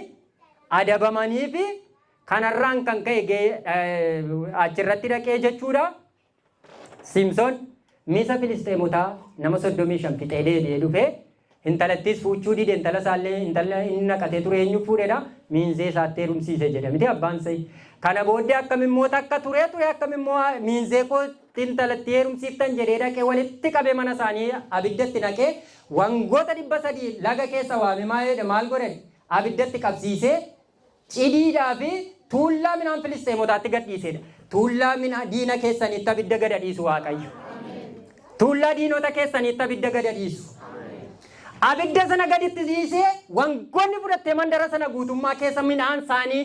adabamanii fi kanarraan kan ka'e achirratti dhaqee jechuudha. Simsoon misa Filisxeemotaa nama 35 fixee deebi'ee dhufee intalattis fuuchuu dide. Intala isaallee, intala inni naqatee ture eenyu fuudhedha? Miinzee isaatti heerumsiise jedhamte abbaan sa'i. Kana booddee akkamimmoo takka turee ture, akkamimmoo miinzee kootti intalatti heerumsiiftan jedhee dhaqee walitti qabee mana isaanii abiddatti naqee, wangoota 300 laga keessa waame maal godhan, abiddatti qabsiisee cidiidhaa fi tuullaa midhaan Filisxeemotaatti gadhiisedha. Tuullaa midhaan diina keessanitti abidda gada dhiisu Waaqayyo. Tuullaa diinota keessanitti abidda gada dhiisu. Abidda sana gaditti dhiisee wangoonni fudhattee mandara sana guutummaa keessa midhaan isaanii,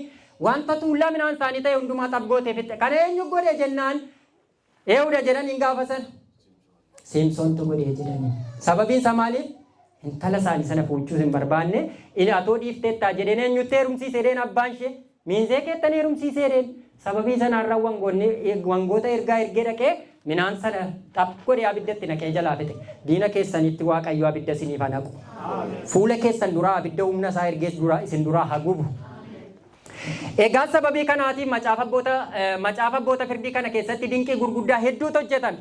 wanta tuullaa midhaan isaanii ta'e hundumaa xab gootee fixxe. Kana eenyu godhe jennaan, eenyudha jedhaniin gaafa sana? Siimsoontu godhee jedhanii. Sababiin isaa maaliif? Intala isaanii sana fuuchuus hin barbaanne. Inni atoo dhiifteettaa jedheen, eenyutti heerumsiise jedheen abbaan ishee. Miinzee keettan heerumsiise jedheen. Sababii sanaarraa wangoota ergaa ergee dhaqee midhaan sana xap godhee abiddatti naqee jalaa fixe. Diina keessanitti Waaqayyo abidda isiniif haa naqu. Fuula keessan duraa abidda humna isaa ergee duraa isin duraa haa gubu. Egaa sababii kanaatiif macaafa abboota firdii kana keessatti dinqii gurguddaa hedduutu hojjetame.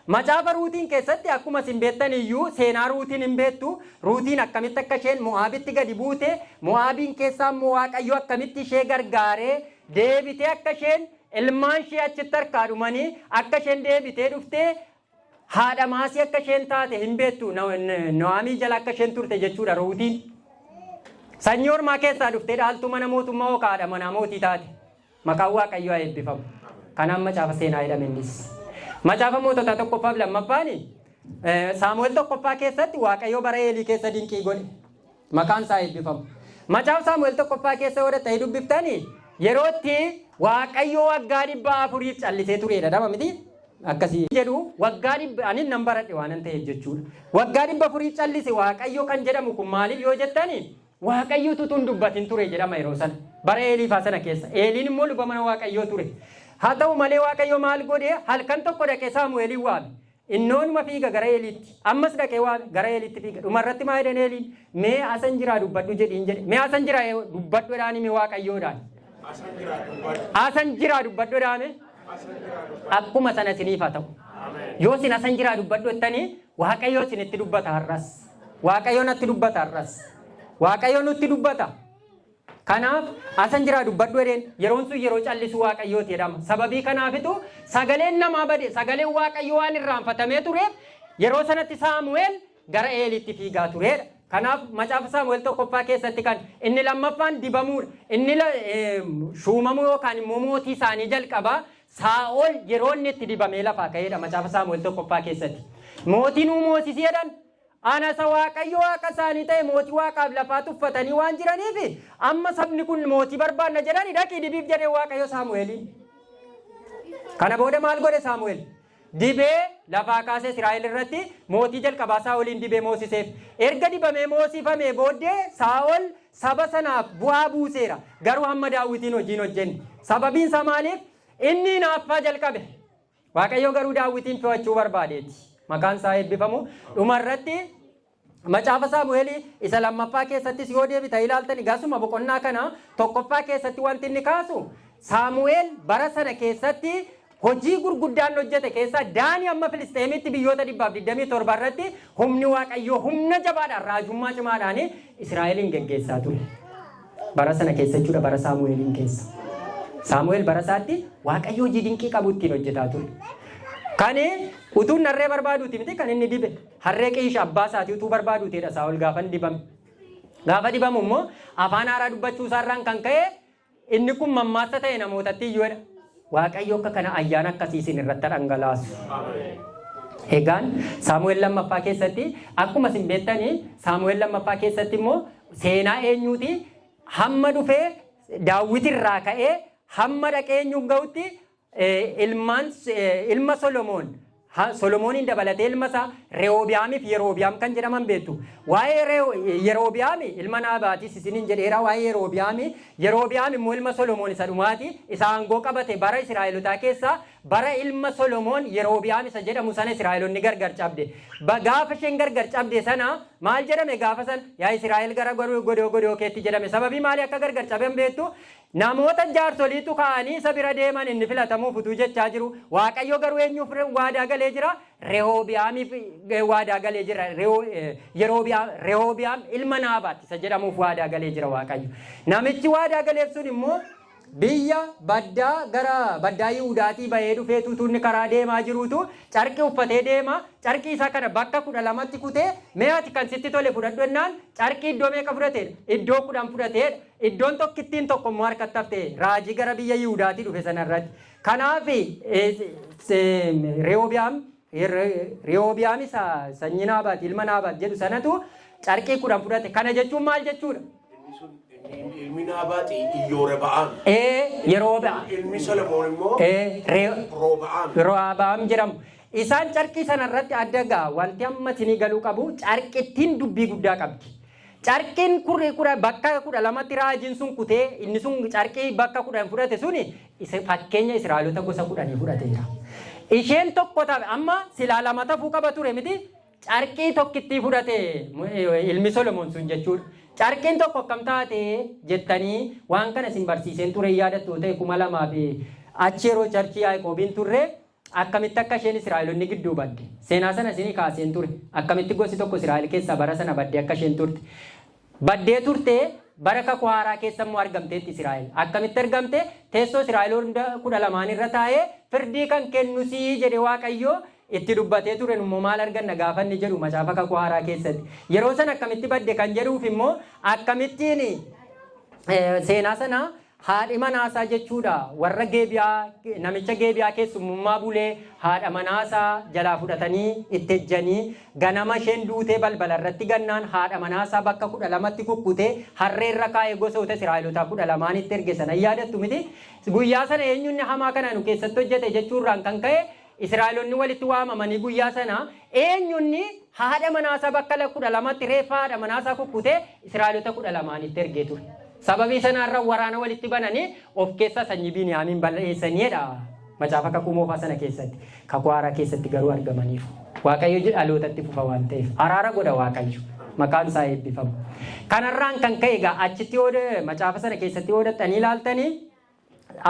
Macaafa Ruutiin keessatti akkuma isin beektan iyyuu, seenaa Ruutiin hin beektu. Ruutiin akkamitti akka isheen Mo'aabitti gadi buute, Mo'aabiin keessaa immoo Waaqayyo akkamitti ishee gargaaree deebitee akka isheen ilmaan ishee achitti harkaa dhumanii akka isheen deebitee dhuftee haadha maasii akka isheen taate hin beektu. No'aamii jala akka isheen turte jechuudha Ruutiin. Sanyii ormaa keessaa dhuftee dhaaltuu mana mootummaa yookaan haadha manaa mootii taate. Maqaan Waaqayyoo haa eebbifamu. Kanaan macaafa seenaa jedhame innis. Macaafa moototaa tokkoffaaf lammaffaani, Saamu'eel tokkoffaa keessatti Waaqayyo bara Eelii keessa dinqii godhe. Maqaan isaa eebbifamu. Macaafa Saamu'eel tokkoffaa keessa yoo ta'e dubbiftanii yerootti Waaqayyo waggaa 400f callisee turedha dama miti? Akkasii jedhu waggaa dhibba ani nan baradhe waanan ta'eef jechuudha. Waggaa 400f callise Waaqayyo kan jedhamu kun maaliif yoo jettani Waaqayyo utuu hin dubbatin ture jedhama yeroo sana. Bara Eeliifaa sana keessa. Eeliin immoo luba mana Waaqayyoo ture. Haa ta'u malee Waaqayyo maal godhe halkan tokko dhaqee Saamu'eelin waame. Innoonuma fiiga gara Eeliitti. Ammas dhaqee waame gara Eeliitti fiiga. Dhumarratti maa jedhan Eeliin? Mee asan jiraa dubbadhu jedhiin jedhe. Mee asan jiraa dubbadhu jedhaan hime Waaqayyoodhaan. Asan jiraa dubbadhu jedhaame. Akkuma sana isiniif haa ta'u. Yoo isin asan jiraa dubbadhu jettanii Waaqayyo isinitti dubbata har'as. Waaqayyo natti dubbata har'as. Waaqayyo nutti dubbata. Kanaaf asan jiraa dubbadhu jedheen yeroon sun yeroo callisuu Waaqayyooti jedhama. Sababii kanaafitu sagaleen namaa bade sagaleen Waaqayyo waan irraanfatamee tureef yeroo sanatti Saamu'eel gara Eeliitti fiigaa turedha. Kanaaf macaafa Saamu'eel tokkoffaa keessatti kan inni lammaffaan dibamuudha. Inni shuumamuu yookaan immoo mootii isaanii jalqabaa Saa'ol yeroo inni itti dibamee lafaa ka'eedha macaafa Saamu'eel tokkoffaa keessatti. Mootii nuu moosisi jedhan. Ana isa Waaqayyo Waaqa isaanii ta'e mootii Waaqaaf lafaa tuffatanii waan jiraniif amma sabni kun mootii barbaanna jedhani dhaqii dibiif jedhee Waaqayyo Saamu'eeliin. Kana booda maal godhe Saamu'eel? Dibee lafaa kaasee Israa'el irratti mootii jalqabaa Saa'oliin dibee moosiseef. Erga dibamee moosifamee booddee Saa'ol saba sanaaf bu'aa buuseera. Garuu hamma Daawwitiin hojii hin hojjenne. Sababiin isaa maaliif? Inni hinaaffaa jalqabe. Waaqayyo garuu Daawwitiin to'achuu barbaadeeti. Maqaan isaa eebbifamu. Dhumarratti Macaafa Saamu'eelii isa lammaffaa keessattis yoo deebita ilaaltani gasuma boqonnaa kana tokkoffaa keessatti wanti inni kaasu Saamu'eel bara sana keessatti hojii gurguddaan hojjete keessaa Daanii amma Filisxeemitti biyyoota 127 irratti humni Waaqayyoo humna jabaadhaan raajummaa cimaadhaan Israa'eliin geggeessaa ture. Bara sana keessa jechuudha bara Saamu'eeliin keessa. Saamu'eel bara isaatti Waaqayyo hojii dinqii qabu ittiin hojjetaa ture. Kan utuun harree barbaaduuti miti kan inni dibe. Harree Qiish abbaa isaatii utuu barbaaduutiidha Saa'ol gaafa inni dibame. Gaafa dibamu immoo afaan haaraa dubbachuu isaarraan kan ka'e inni kun mammaassa ta'e namootatti iyyuu jedha. Waaqayyo akka kana ayyaana akkasii isin irratti dhangalaasu. Egaan Saamu'eel lammaffaa keessatti akkuma isin beektanii Saamu'eel lammaffaa keessatti immoo seenaa eenyuuti hamma dhufee Daawwit irraa ka'ee hamma dhaqee eenyuun ga'utti ilmaan ilma Solomoon Solomooniin dabalatee ilma isaa Rehoobiyaamiif Yeroobiyaam kan jedhaman beektu. Waa'ee Yeroobiyaami ilma Naabaatis isiniin jedheera waa'ee Yeroobiyaami. Yeroobiyaam immoo ilma Solomoon isa dhumaati. Isa aangoo qabate bara Israa'elotaa keessaa bara ilma Solomoon Yeroobiyaam isa jedhamu sana Israa'elonni gargar cabde. Gaafa isheen gargar cabde sana maal jedhame gaafa sana yaa Israa'el gara godoo godoo keetti jedhame. Sababii maalii akka gargar caban beektu? Namoota jaarsoliitu ka'anii isa bira deeman inni filatamuuf utuu jechaa jiru. Waaqayyo garuu eenyuuf waadaa galee jira? Rehoobiyaamiif waadaa galee jira. Rehoobiyaam ilma Naabaat isa jedhamuuf waadaa galee jira Waaqayyo. Namichi waadaa galeef sun immoo biyya baddaa gara baddaa Yihuudaatii bahee dhufeetu utuu inni karaa deemaa jiruutu carqii uffatee deema. Carqii isaa kana bakka 12tti kutee mee ati kan sitti tole fudhadhu jennaan carqii iddoo meeqa fudhateedha? Iddoo 10 fudhateedha. Iddoon tokkittiin tokko immoo harkatti hafte raajii gara biyya Yihuudaatii dhufe sana irratti. Kanaaf Rehoobiyaam Rehoobiyaam isa sanyii Naabaat ilma Naabaat jedhu sanatu carqii 10 fudhate. Kana jechuun maal jechuudha? Inni sun ilmi Naabaaxi Iyyooreba'aam. Yeroobi'aam. Ilmi Solomoon immoo Rooba'aam. Rooba'aam jedhamu. Isaan carqii sana irratti adda gaa wanti amma isinii galuu qabu carqittiin dubbii guddaa qabdi. Carqiin kurri kudha bakka 12tti raajiin sun kutee inni sun carqii bakka 10 fudhate suni fakkeenya Israa'eloota gosa 10 fudhateera. Isheen tokko tafe amma silaa lama tafuu qaba ture miti carqii tokkittii fudhate ilmi Solomoon sun jechuudha. Carqiin tokko akkam taate jettanii waan kana isin barsiiseen ture yaadattu ta'e 2000 fi achi yeroo charchii Yaaqoobiin turre Akkamitti akka isheen Israa'elonni gidduu badde. Seenaa sana isinii kaaseen ture. Akkamitti gosi tokko Israa'el keessaa bara sana baddee akka isheen turte. Baddee turte bara kakuu haaraa keessa immoo argamteetti Israa'el. Akkamitti argamte? Teessoo Israa'el hunda 12n irra taa'ee firdii kan kennu sii jedhe Waaqayyo itti dubbatee ture immoo maal arganna gaafa inni jedhu macaafa kakuu haaraa keessatti. Yeroo sana akkamitti badde kan jedhuuf immoo akkamittiin seenaa sana Haadhi manaasaa jechuudha warra Geebiyaa, namicha Geebiyaa keessummummaa bulee haadha manaasaa jalaa fudhatanii itti ejjanii, ganama isheen duutee balbala irratti gannaan haadha manaasaa bakka 12tti kukkutee harreerra kaa'ee gosoota Israa'elotaa 12tti erge sana yaadattu miti? Guyyaa sana eenyunni hamaa kana nu keessatti hojjete jechuurraan kan ka'e Israa'elonni walitti waamamanii guyyaa sana eenyunni haadha manaasaa bakka 12tti reeffa haadha manaasaa kukkutee Israa'elota 12tti ergee ture. Sababii sanaarra waraana walitti bananii of keessaa sanyii Biniyaamiin balleessaniidha. Macaafa Kakuu Moofaa sana keessatti. Kakuu Haaraa keessatti garuu argamaniiru. Waaqayyo dhalootatti fufa waan ta'eef araara godha Waaqayyo. Maqaan isaa eebbifamu. Kanarraan kan ka'e egaa achitti yoo macaafa sana keessatti yoo dhaxxanii ilaaltanii,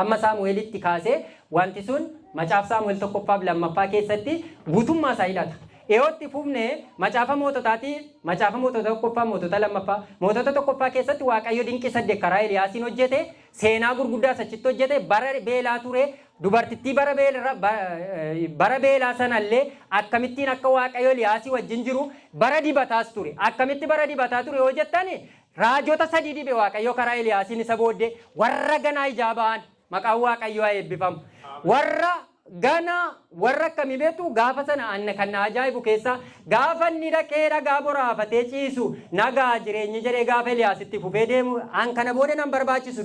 amma Saamu'eelitti kaasee wanti sun macaafa Saamu'eel tokkoffaaf lammaffaa keessatti guutummaa isaa hidhata. Dhiyootti fufnee macaafa moototaatii, macaafa Mootota tokkoffaa, Mootota lammaffaa, Mootota tokkoffaa keessatti Waaqayyo dinqii saddeet karaa Eliyaasiin hojjete, seenaa gurguddaas achitti hojjete, bara beelaa ture, dubartittii bara beelaa sanallee akkamittiin akka Waaqayyo Eliyaasii wajjin jiru, bara dibataas ture. Akkamitti bara dibataa ture yoo jettani, raajota sadii dibe Waaqayyo karaa Eliyaasiin isa booddee, warra ganaa ijaa ba'an. Maqaan Waaqayyoo haa eebbifamu. Warra ganaa, warra akkamii beektu? Gaafa sana anna kan na ajaa'ibu keessaa, gaafa inni dhaqee dhagaa boraafatee ciisu, nagaa jireenyi jedhee gaafa Eliyaasitti fufee deemu, an kana booda nan barbaachisu,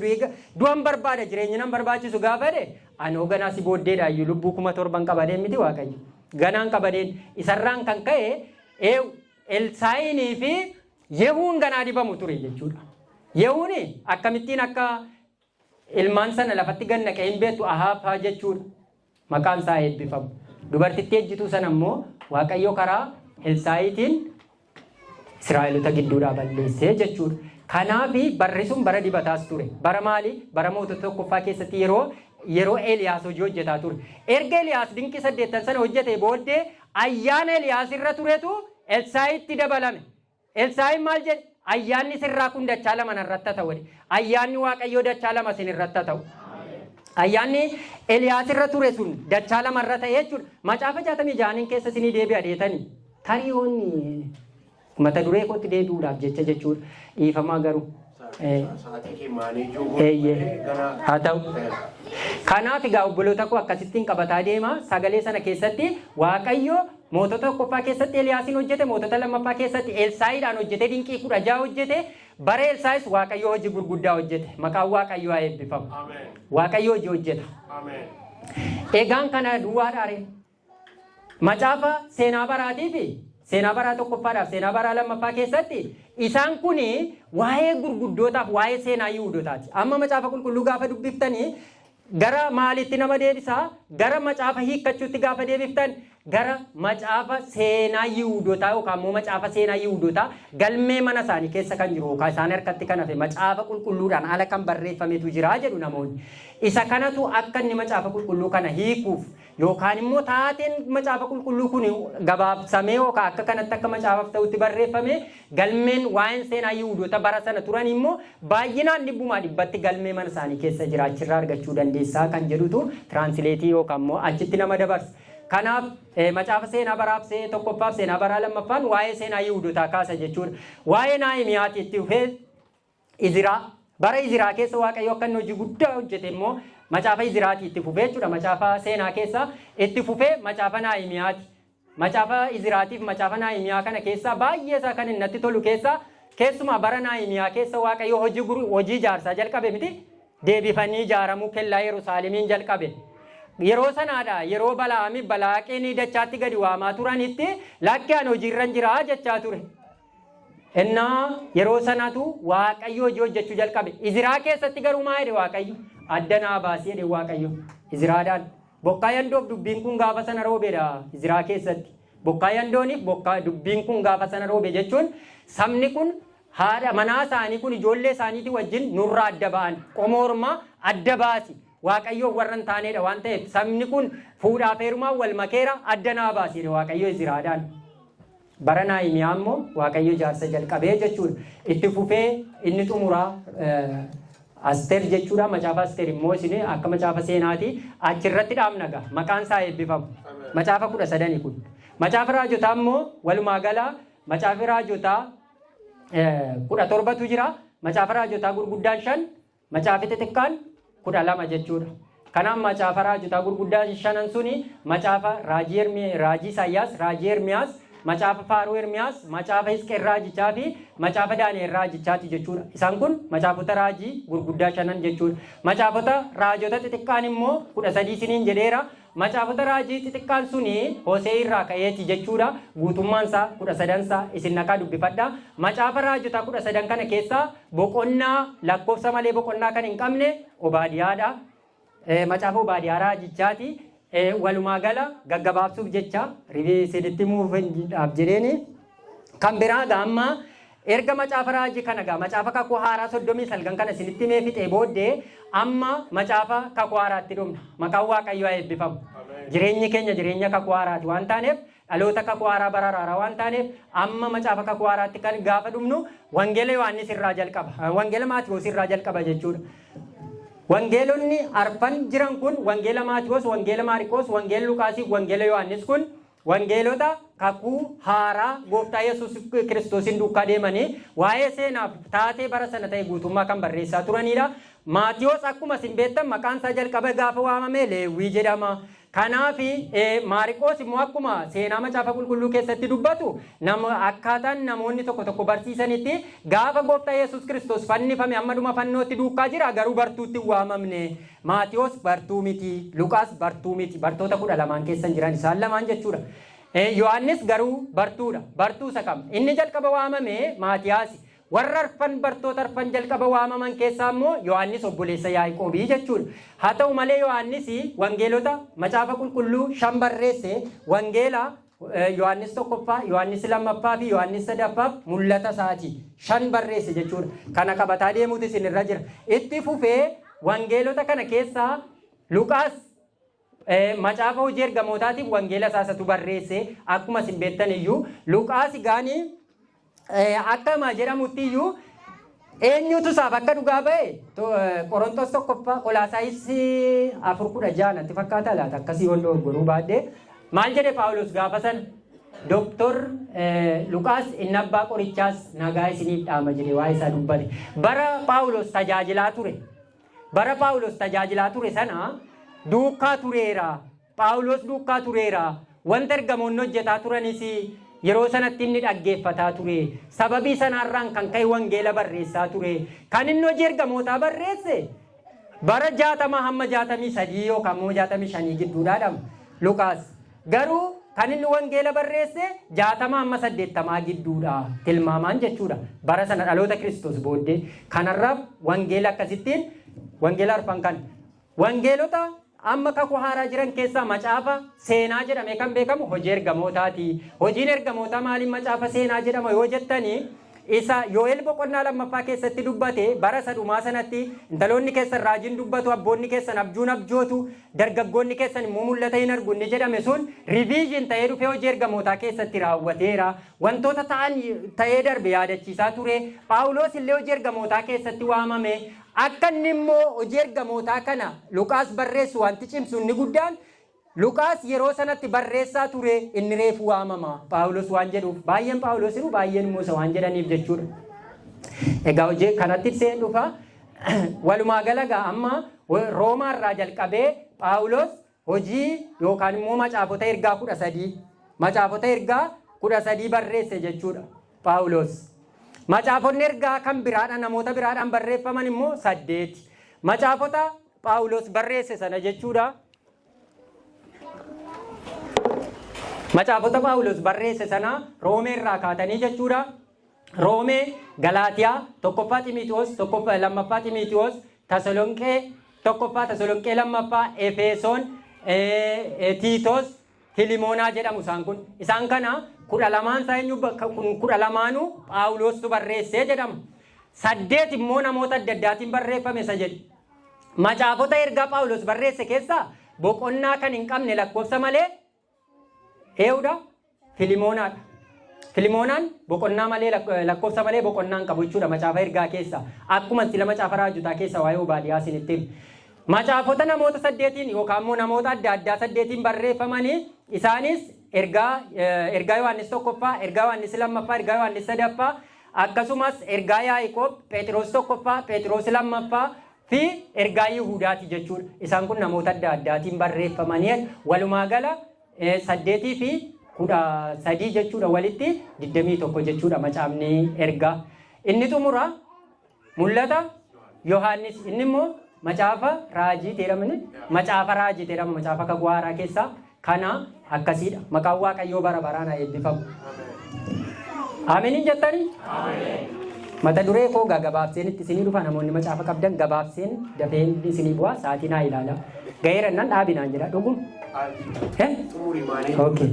du'an barbaada, jireenyi nan barbaachisu gaafa jedhe, anoo ganaa si booddeedha iyyuu lubbuu 7,000 qabadeen miti, Waaqayyo ganaan qabadeen. Isarraan kan ka'e Elsaayinii fi Yehuun ganaa dibamu ture jechuudha. Yehuun akkamittiin akka ilmaan sana lafatti gad naqee hin beektu, Ahaab jechuudha. Maqaan isaa eebbifamu. Dubartittii ejjituu sana immoo Waaqayyo karaa Elsaayitiin Israa'elota gidduudhaa balleessee jechuudha. Kanaaf barri sun bara dibataas ture. Bara maali? Bara Mootota tokkoffaa keessatti yeroo Eeliyaas hojii hojjetaa ture. Erga Eeliyaas dinqii saddeettan sana hojjetee booddee ayyaana Eeliyaas irra turetu Elsaayitti dabalame. Elsaayin maal jedhe? "Ayyaanni sirraa kun dachaa lama narratti haa ta'u" jedhe. Ayyaanni Waaqayyoo dachaa lama isin irratti haa ta'u. Ayyaanni Eliyaas irra ture sun dachaa lama irra ta'e jechuudha. Macaafa 66n keessa isinii deebi'a deetanii. Tarii yoonni mata duree kootti deebi'uudhaaf jecha jechuudha. Dhiifamaa garuu. Sa'aatii kee manage Eeyyee. Gara Haa ta'u. Kanaaf egaa obboloota koo, akkasittiin qabataa deema. Sagalee sana keessatti Waaqayyo Mootota tokkoffaa keessatti Eliyaasiin hojjete, Mootota lammaffaa keessatti Elsaayiidhaan hojjete, dinqii 16 hojjete. Bara Elsaayis Waaqayyo hojii gurguddaa hojjete. Maqaan Waaqayyoo haa eebbifamu. Ameen. Waaqayyo hojii hojjeta. Ameen. Egaan kana duwwaadhaare. Macaafa seenaa baraatii fi seenaa baraa tokkoffaadhaaf seenaa baraa lammaffaa keessatti isaan kun waa'ee gurguddootaaf waa'ee seenaa Yihuudotaati. Amma Macaafa Qulqulluu gaafa dubbiftanii gara maalitti nama deebisaa? Gara macaafa hiikkachuutti gaafa deebiftan, gara macaafa seenaa Yihuudotaa yookaan immoo macaafa seenaa Yihuudotaa galmee mana isaanii keessa kan jiru yookaan isaan harkatti kan hafe, Macaafa Qulqulluudhaan ala kan barreeffametu jira jedhu namoonni. Isa kanatu akka inni Macaafa Qulqulluu kana hiikuuf yookaan immoo taateen Macaafa Qulqulluu kun gabaabsamee yookaan akka kanatti akka macaafaaf ta'utti barreeffame, galmeen waa'een seenaa Yihudoota bara sana turan immoo baay'inaan dhibbumaa dhibbatti galmee mana isaanii keessa jira, achirraa argachuu dandeessaa kan jedhutu translate yookaan immoo achitti nama dabarsa. Kanaaf macaafa seenaa baraaf tokkoffaaf seenaa baraa lammaffaan waa'ee seenaa Yihudotaa kaasa jechuudha. Waa'ee Naahimiyaati itti dhufee Iziraa, bara Iziraa keessa Waaqayyo akka inni hojii guddaa hojjete immoo macaafa Iziraatii itti fufee jechuudha. Macaafa seenaa keessa itti fufee macaafa Naahimiyaati. Macaafa Iziraatiif macaafa Naahimiyaa kana keessaa baay'ee isaa kan inni natti tolu keessaa, keessumaa bara Naahimiyaa keessa Waaqayyo hojii ijaarsaa jalqabe miti, deebifanii ijaaramuu kellaa Yerusaalemiin jalqabe. Yeroo sanaadha yeroo Bala'aami Balaaqiin dachaatti gadi waamaa turanitti, "Lakki, ani hojiirran jiraa" jechaa ture. Innaa yeroo sanatu Waaqayyo hojii hojjechuu jalqabe. Iziraa keessatti garuu maa jedhe Waaqayyo? "Adda naa baasii" jedhe Waaqayyo. Iziraadhaan. Bokkaa yandoof dubbiin kun gaafa sana roobedha Iziraa keessatti. Bokkaa yandooniif bokkaa dubbiin kun gaafa sana roobe jechuun, sabni kun haadha manaa isaanii kun ijoollee isaaniitii wajjin nurraa adda ba'an. Qomoo ormaa adda baasi. Waaqayyoof warra hin taanedha waan ta'eef, sabni kun fuudhaaf heerumaan wal makeera, adda naa baasi jedhe Waaqayyo Iziraadhaan. Bara Naahimiyaa immoo Waaqayyo ijaarsa jalqabee jechuudha. Itti fufee inni xumuraa Asteer jechuudha. Macaafa Asteer immoo isin akka macaafa seenaati. Achirratti dhaabna ga'a. Maqaan isaa eebbifamu. Macaafa 13 kun. Macaafa raajotaa immoo walumaa gala macaafi raajotaa 17tu jira. Macaafa raajotaa gurguddaan shan Macaafi xixiqqaan 12 jechuudha. Kanaaf macaafa raajotaa gurguddaa shanan suni macaafa raajii Isaayyaas, raajii Ermiyaas, macaafa Faaruu Ermiyaas, macaafa Hisqeel raajichaa fi macaafa Daani'el raajichaati jechuudha. Isaan kun macaafota raajii gurguddaa shanan jechuudha. Macaafota raajota xixiqqaan immoo 13 isiniin jedheera. Macaafota raajii xixiqqaan suni Hosee irraa ka'eeti jechuudha. Guutummaan isaa 13 isaa isin naqaa dubbifadha. Macaafa raajotaa 13 kana keessaa boqonnaa lakkoofsa malee boqonnaa kan hin qabne Obaadiyaadha. Macaafa Obaadiyaa raajichaati. Walumaa gala gaggabaabsuuf jecha isinitti himuuf jedheeni. Kan biraa gaa amma erga macaafa raajii kana gaa macaafa kakuu haaraa 39 kana isinitti himee fixee booddee amma macaafa kakuu haaraatti dhumna. Maqaan Waaqayyoo haa eebbifamu. Jireenyi keenya jireenya kakuu haaraati waan taaneef, dhaloota kakuu haaraa bara haaraa waan taaneef, amma macaafa kakuu haaraatti kan gaafa dhumnu Wangeela Yohaannis irraa jalqaba. Wangeela Maatiyoos irraa jalqaba jechuudha. Wangeelonni arfan jiran kun, Wangeela Maatiyoos, Wangeela Maariqoos, Wangeela Luqaasii, Wangeela Yohaannis kun wangeelota kakuu haaraa Gooftaa Yesuus Kiristoosiin duukaa deemanii waa'ee seenaaf taatee bara sana ta'e guutummaa kan barreessaa turanidha. Maatiyoos akkuma isin beektan maqaan isaa jalqaba gaafa waamame Leewwii jedhama. Kanaaf Maariqoos immoo akkuma seenaa macaafa qulqulluu keessatti dubbatu, nama akkaataan namoonni tokko tokko barsiisanitti gaafa Gooftaa Yesuus Kiristoos fannifame amma dhuma fannootti duukaa jira, garuu bartuutti hin waamamne. Maatiyoos bartuu miti, Luqaas bartuu miti, bartoota 12n keessa jiran isaan lamaan jechuudha. Yohaannis garuu bartuudha. Bartuu isa kam? Inni jalqaba waamame Maatiyaasi. Warra arfan, bartoota arfan jalqaba waamaman keessaa immoo Yohaannis obboleessa Yaaqoobii jechuudha. Haa ta'u malee Yohaannis wangeelota macaafa qulqulluu shan barreesse. Wangeela Yohaannis tokkoffaa, Yohaannis lammaffaa fi Yohaannis sadaffaaf mul'ata isaati. Shan barreesse jechuudha. Kana qabataa deemuutu isin irra jira. Itti fufee wangeelota kana keessaa Luqaas macaafa hojii ergamootaatiif wangeela isaa isatu barreesse. Akkuma isin beektan iyyuu Luqaas gaanii akkama jedhamutti iyyuu eenyutu isaaf akka dhugaa ba'e Qorontos tokkoffaa, Qolaasaayis 4:16 natti fakkaata laata, akkasii yoon dogoggoruu baadhee. Maal jedhe Paawulos gaafa sana? "Doktor Luqaas inni abbaa qorichaas nagaa isiniif dhaama" jedhe waa'ee isaa dubbate. Bara Paawulos tajaajilaa ture. Bara Paawulos tajaajilaa ture sana duukaa tureera. Paawulos duukaa tureera. Wanta ergamoonni hojjetaa turanis yeroo sanatti inni dhaggeeffataa ture. Sababii sanaarraan kan ka'e wangeela barreessaa ture. Kan inni hojii ergamootaa barreesse bara 60 hamma 63 yookaan immoo 65 gidduudhaadha Luqaas. Garuu kan inni wangeela barreesse 60 hamma 80 gidduudha tilmaamaan jechuudha. Bara sana dhaloota Kiristoos booddee. Kanarraaf wangeela akkasittiin wangeela arfan kan. Wangeelota amma kakuu haaraa jiran keessaa macaafa seenaa jedhamee kan beekamu hojii ergamootaati. Hojiin ergamootaa maaliin macaafa seenaa jedhama yoo jettanii, isa Yoo'el boqonnaa lammaffaa keessatti dubbate, bara isa dhumaa sanatti intaloonni keessan raajiin dubbatu, abboonni keessan abjuun abjootu, dargaggoonni keessan immoo mul'ata hin argu inni jedhame sun revision ta'ee dhufee hojii ergamootaa keessatti raawwateera. Wantoota ta'an ta'ee darbe yaadachiisaa ture. Phaawulos illee hojii ergamootaa keessatti waamame. Akka inni immoo hojii ergamootaa kana Luqaas barreessu wanti cimsu inni guddaan Luqaas yeroo sanatti barreessaa ture, inni reefu waamama Phaawulos waan jedhuuf, baay'een Phaawulos jiru, baay'een immoo isa waan jedhaniif jechuudha. Egaa hojii kanatti seen dhufa. Walumaa gala gaa amma Roomaa irraa jalqabee Phaawulos hojii yookaan immoo macaafota ergaa 13, macaafota ergaa 13 barreesse jechuudha Phaawulos. Macaafonni ergaa kan biraadhaan namoota biraadhaan barreeffaman immoo saddeeti. Macaafota Phaawulos barreesse sana jechuudha. Macaafota Phaawulos barreesse sana Roomee irraa kaatanii jechuudha. Roomee, Galaatiyaa, tokkoffaa Ximiitiyoos, tokkoffaa lammaffaa Ximiitiyoos, Tasalonqee tokkoffaa, Tasalonqee lammaffaa, Efesoon, Tiitos, Filimoonaa jedhamu isaan kun. Isaan kana 12n isaa eenyu kun 12nuu Phaawulostu barreessee jedhama. Saddeet immoo namoota adda addaatiin barreeffame isa jedhu. Macaafota ergaa Phaawulos barreesse keessaa boqonnaa kan hin qabne lakkoofsa malee eenyudha? Filimoonaadha. Filimoonaan boqonnaa malee, lakkoofsa malee boqonnaa hin qabu jechuudha macaafa ergaa keessa. Akkuma sila macaafa raajotaa keessa waa'ee Obaadiyaa isinitti hime. Macaafota namoota saddeetiin yookaan immoo namoota adda addaa saddeetiin barreeffamanii, isaanis ergaa Yohaannis tokkoffaa, ergaa Yohaannis lammaffaa, ergaa Yohaannis sadaffaa, akkasumas ergaa Yaaqoob, Phexros tokkoffaa, Phexros lammaffaa, fi ergaa Yihudaati jechuudha. Isaan kun namoota adda addaatiin barreeffamanii walumaa gala 8 fi 13 jechuudha, walitti 21 jechuudha macaafni ergaa. Inni xumura Mul'ata Yohaannis, inni immoo macaafa raajii jedhamani, macaafa raajii jedhama, macaafa kakuu haaraa keessaa kana akkasiidha. Maqaan Waaqayyoo bara baraan haa eebbifamu. Ameen jettanii? Mata duree koo gabaabseen itti isinii dhufa. Namoonni macaafa qabdan gabaabseen dafeen isinii bu'aa, sa'aatii naa ilaala. Gaheera nan dhaabinaan jedha dhugum. Xumurii maanii? Okay.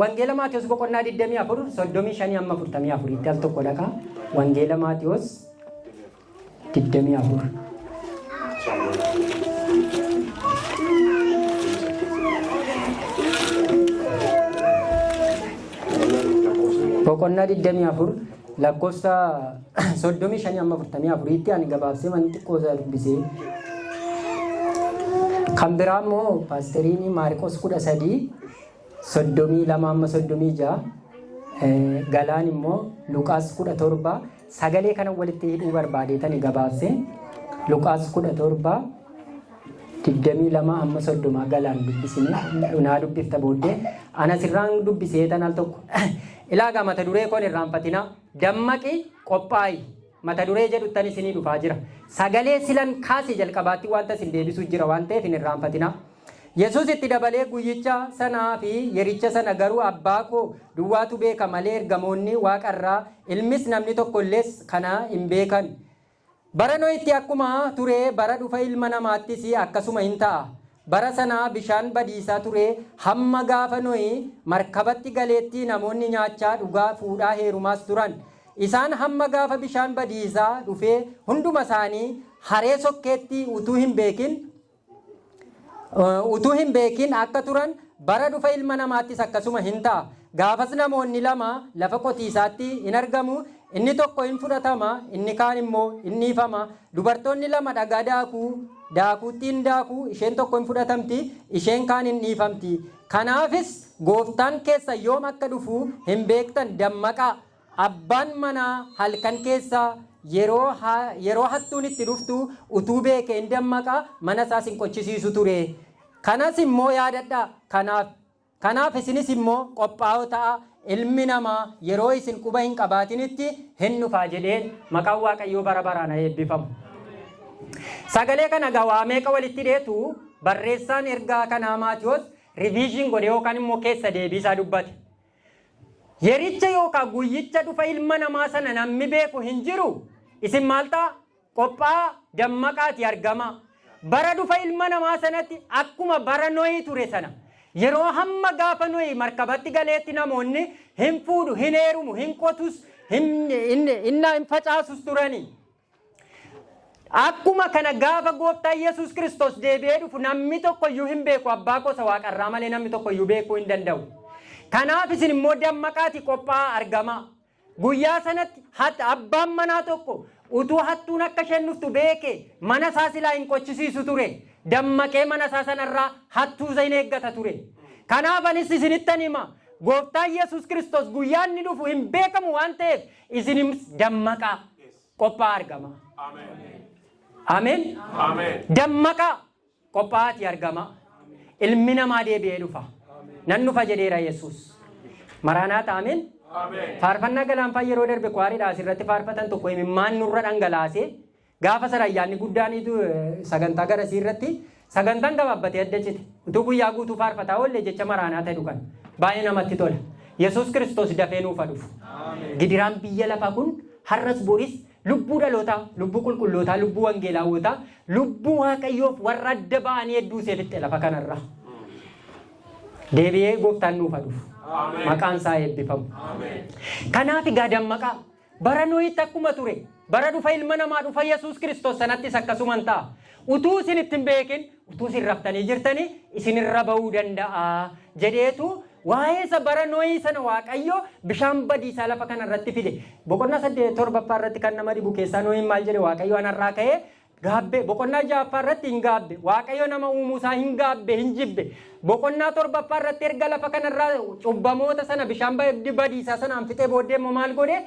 Wangeela Maatiyos boqonnaa 24 35 amma 44tti al tokko dhaqa. Wangeela Maatiyos 24. Boqonnaa 24 lakkoofsa 35 amma 44tti ani gabaabsee manni xiqqoo isaa dubbisee. Kan biraa immoo paasteriin Maarqos 13 32 amma 36, Galaan immoo Luqaas 17, sagalee kana walitti hidhuu barbaadeetani gabaabsee Luqaas 17 22 amma 30 Galaan dubbisine naa dubbifta, booddee ana sirraan dubbisee tan al tokko ilaagaa. Mata duree koon irraanfatinaa, "Dammaqi qophaa'i" mata duree jedhuttan isinii dhufaa jira. Sagalee silan kaase jalqabaatti wanta isin deebisuu jira waan ta'eef hin irraanfatinaa. Yesuus itti dabalee, "Guyyicha sanaa fi yericha sana garuu abbaa koo duwwaatu beeka malee ergamoonni waaqarraa, ilmis, namni tokko illees kana hin beekan. Bara Nohitti akkuma ture, bara dhufa ilma namaattis akkasuma hin ta'a. Bara sanaa bishaan badiisaa ture, hamma gaafa Nohi markabatti galeetti namoonni nyaachaa, dhugaa, fuudhaa, heerumaas turan. Isaan hamma gaafa bishaan badiisaa dhufee hunduma isaanii haree sokkeetti utuu hin beekin akka turan, bara dhufa ilma namaattis akkasuma hin ta'a. Gaafas namoonni lama lafa qotiisaatti hin argamu, inni tokko hin fudhatama, inni kaan immoo hin dhiifama. Dubartoonni lama dhagaa daakuu daakuutti hin daakuu, isheen tokko hin fudhatamti, isheen kaan hin dhiifamti. Kanaafis gooftaan keessa yoom akka dhufu hin beektan, dammaqaa. Abbaan manaa halkan keessa yeroo hattuun itti dhuftu utuu beeke hin dammaqa, mana isaas hin qochisiisu ture. Kanas immoo yaadadhaa. Kanaaf isinis immoo qophaa'oo ta'a. Ilmi namaa yeroo isin quba hin qabaatinitti hin dhufaa" jedhee. Maqaan Waaqayyoo bara baraan haa eebbifamu. Sagalee kana gawaa meeqa walitti dheetu barreessaan ergaa kanaa Maatiyos revision godhe yookaan immoo keessa deebii isaa dubbate. Yericha yookaan guyyicha dhufa ilma namaa sana namni beeku hin jiru. Isin maal ta'a? Qophaa dammaqaati argama. Bara dhufa ilma namaa sanatti akkuma bara Nohii ture sana, yeroo hamma gaafa Nohii markabatti galeetti namoonni hin fuudhu, hin heerumu, hin qotus, hin facaasus turani. Akkuma kana gaafa gooftaa Yesuus Kiristoos deebi'ee dhufu namni tokko iyyuu hin beeku, abbaa gosa waaqarraa malee namni tokko iyyuu beekuu hin danda'u. Kanaaf isin immoo dammaqaati qophaa'aa argama. Guyyaa sanatti abbaan manaa tokko utuu hattuun akka isheen dhuftu beeke mana isaa silaa hin qochisiisu ture. Dammaqee mana isaa sanarraa hattuu isa hin eeggata ture. Kanaaf anis isinittan hima. Gooftaan Yesuus Kiristoos guyyaa inni dhufu hin beekamu waan ta'eef isinis dammaqaa qophaa'aa argama. Ameen. Dammaqaa qophaa'aati argama. Ilmi namaa deebi'ee dhufa. "Nan dhufa" jedheera Yesuus. Maraanaata, ameen. Faarfannaa galaanfaa yeroo darbe kwaariidha asirratti faarfatan tokko imimmaan nurra dhangalaasee, gaafa sana ayyaanni guddaaniitu sagantaa garasii irratti sagantaan gabaabbatee adda cite. Utuu guyyaa guutuu faarfataa oolle jecha maraanaa ta'e kan baay'ee namatti tola. Yesuus Kiristoos dafee nuuf dhufu. Gidiraan biyya lafaa kun har'as boris lubbuu dhalootaa, lubbuu qulqullootaa, lubbuu wangeelaawwotaa, lubbuu Waaqayyoof warra adda ba'anii hedduu isee fixxe lafa kanarra. Deebi'ee gooftaan nuuf dhufu. Maqaan isaa eebbifamu. Kanaaf egaa dammaqaa. Bara Nohitti akkuma ture, bara dhufa ilma namaa, dhufa Yesuus Kiristoos sanattis akkasuman ta'a. Utuu isin itti hin beekin, utuu isin raftanii jirtanii isinirra ba'uu danda'a jedheetu waa'ee isa bara Nohii sana Waaqayyo bishaan badiisaa lafa kana irratti fide. Boqonnaa 8 torbaffaa irratti kan nama dhibu keessaa Nohiin maal jedhe? "Waaqayyo anarraa ka'ee gaabbe." Boqonnaa ja'affaa irratti hin gaabbe. Waaqayyo nama uumuusaa hin gaabbe, hin jibbe. Boqonnaa torbaffaa irratti erga lafa kanarraa cubbamoota sana bishaan badiisaa sanaan fixee booddee immoo maal godhe?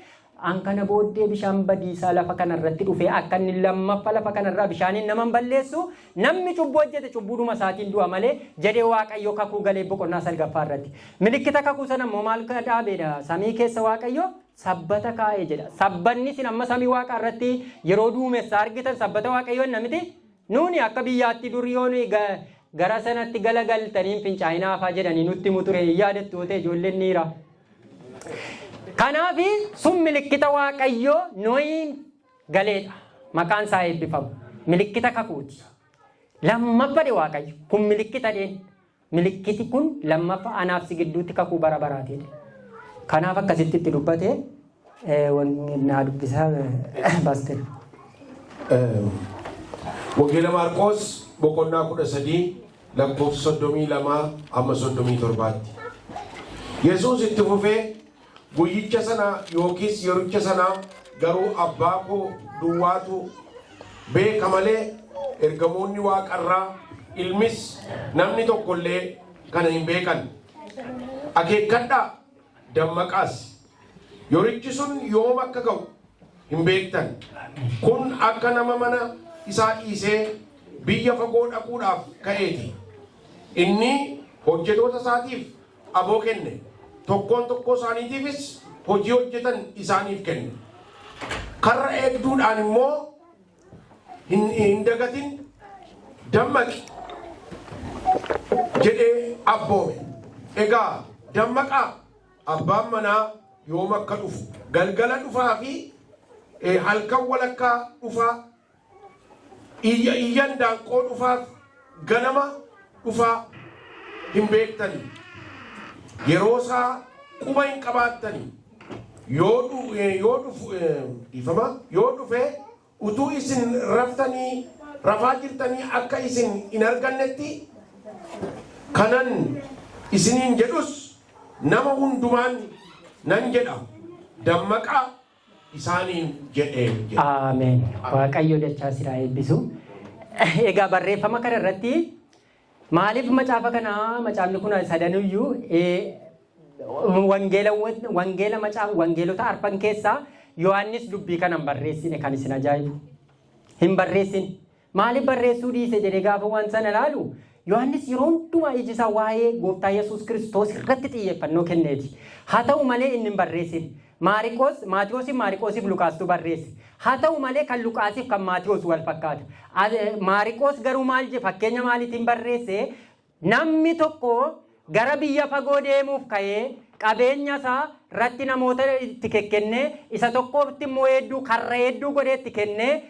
An kana booddee bishaan badiisaa lafa kanarratti dhufee akka inni lammaffa lafa kanarraa bishaaniin nama hin balleessu, namni cubbuu hojjete cubbuudhuma isaatiin du'a malee jedhee Waaqayyo kakuu galee boqonnaa salgaffaa irratti. Milikkita kakuu sana immoo maal dhaabeedha? Samii keessa Waaqayyo sabbata kaa'ee jedha. Sabbanni isin amma samii Waaqaa irratti yeroo duumessa argitan sabbata Waaqayyo hin miti? Nuuni akka biyyaatti dur yoo nuyi gara sanatti galagaltanii fincaa'inaa fa'aa jedhanii nutti himu ture, hin yaadattu yoo ta'e ijoolleen dhiiraa. Kanaaf sun milikkita Waaqayyoo Nohiin galeedha. Maqaan isaa eebbifamu. Milikkita kakuuti. Lammaffadhe Waaqayyo. Kun milikkita dheen. Milikkiti kun lammaffa anaaf si gidduutti kakuu bara baraatiidha. Kanaaf akkasitti itti dubbate, naa dubbisaa paaster. Wangeela Maarqoos boqonnaa 13 lakkoofsa 32 hamma 37tti. Yesuus itti fufee, "Guyyicha sana yookiis yericha sana garuu abbaa koo duwwaatu beeka malee ergamoonni waaqarraa, ilmis, namni tokko illee kana hin beekan. Akeekkadhaa, dammaqaas. Yerichi sun yoom akka ga'u hin beektan. Kun akka nama mana isaa dhiisee biyya fagoo dhaquudhaaf ka'eeti. Inni hojjetoota isaatiif aboo kenne. Tokkoon tokkoo isaaniitiifis hojii hojjetan isaaniif kenne. Karra eegduudhaan immoo hin dagatin, dammaqi jedhee abboome. Egaa dammaqaa, abbaan manaa yoom akka dhufu, galgala dhufaa fi halkan walakkaa dhufaa, iyya iyyan daanqoo dhufaaf ganama dhufaa hin beektanii. Yeroo isaa quba hin qabaattanii. Yoo dhufu, dhiifama, yoo dhufe utuu isin raftanii rafaa jirtanii akka isin hin argannetti, kanan isiniin jedhus nama hundumaan nan jedha, dammaqaa isaaniin jedhee jedha. Ameen. Waaqayyo dachaa siraa eebbisu. Egaa barreeffama kana irratti maaliif macaafa kana, macaafni kun sadanuyyuu wangeela macaafa wangeelota arfan keessaa Yohaannis dubbii kana hin barreessine kan isin ajaa'ibu. Hin barreessine. Maaliif barreessuu dhiise jedhee gaafa waan sana ilaalu, Yohaannis yeroo hundumaa iji isaa waa'ee gooftaa Yesuus Kiristoos irratti xiyyeeffannoo kenneeti. Haa ta'u malee inni hin barreessine. Maariqoos, Maatiyoosiif, Maariqoosiif Luqaastu barreesse. Haa ta'u malee kan Luqaasiif kan Maatiyoos wal fakkaata. Maariqoos garuu maal jedhe, fakkeenya maaliitiin barreesse? Namni tokko gara biyya fagoo deemuuf ka'ee qabeenya isaa irratti namoota itti kennee, isa tokkootti immoo hedduu karra hedduu godhee itti kennee,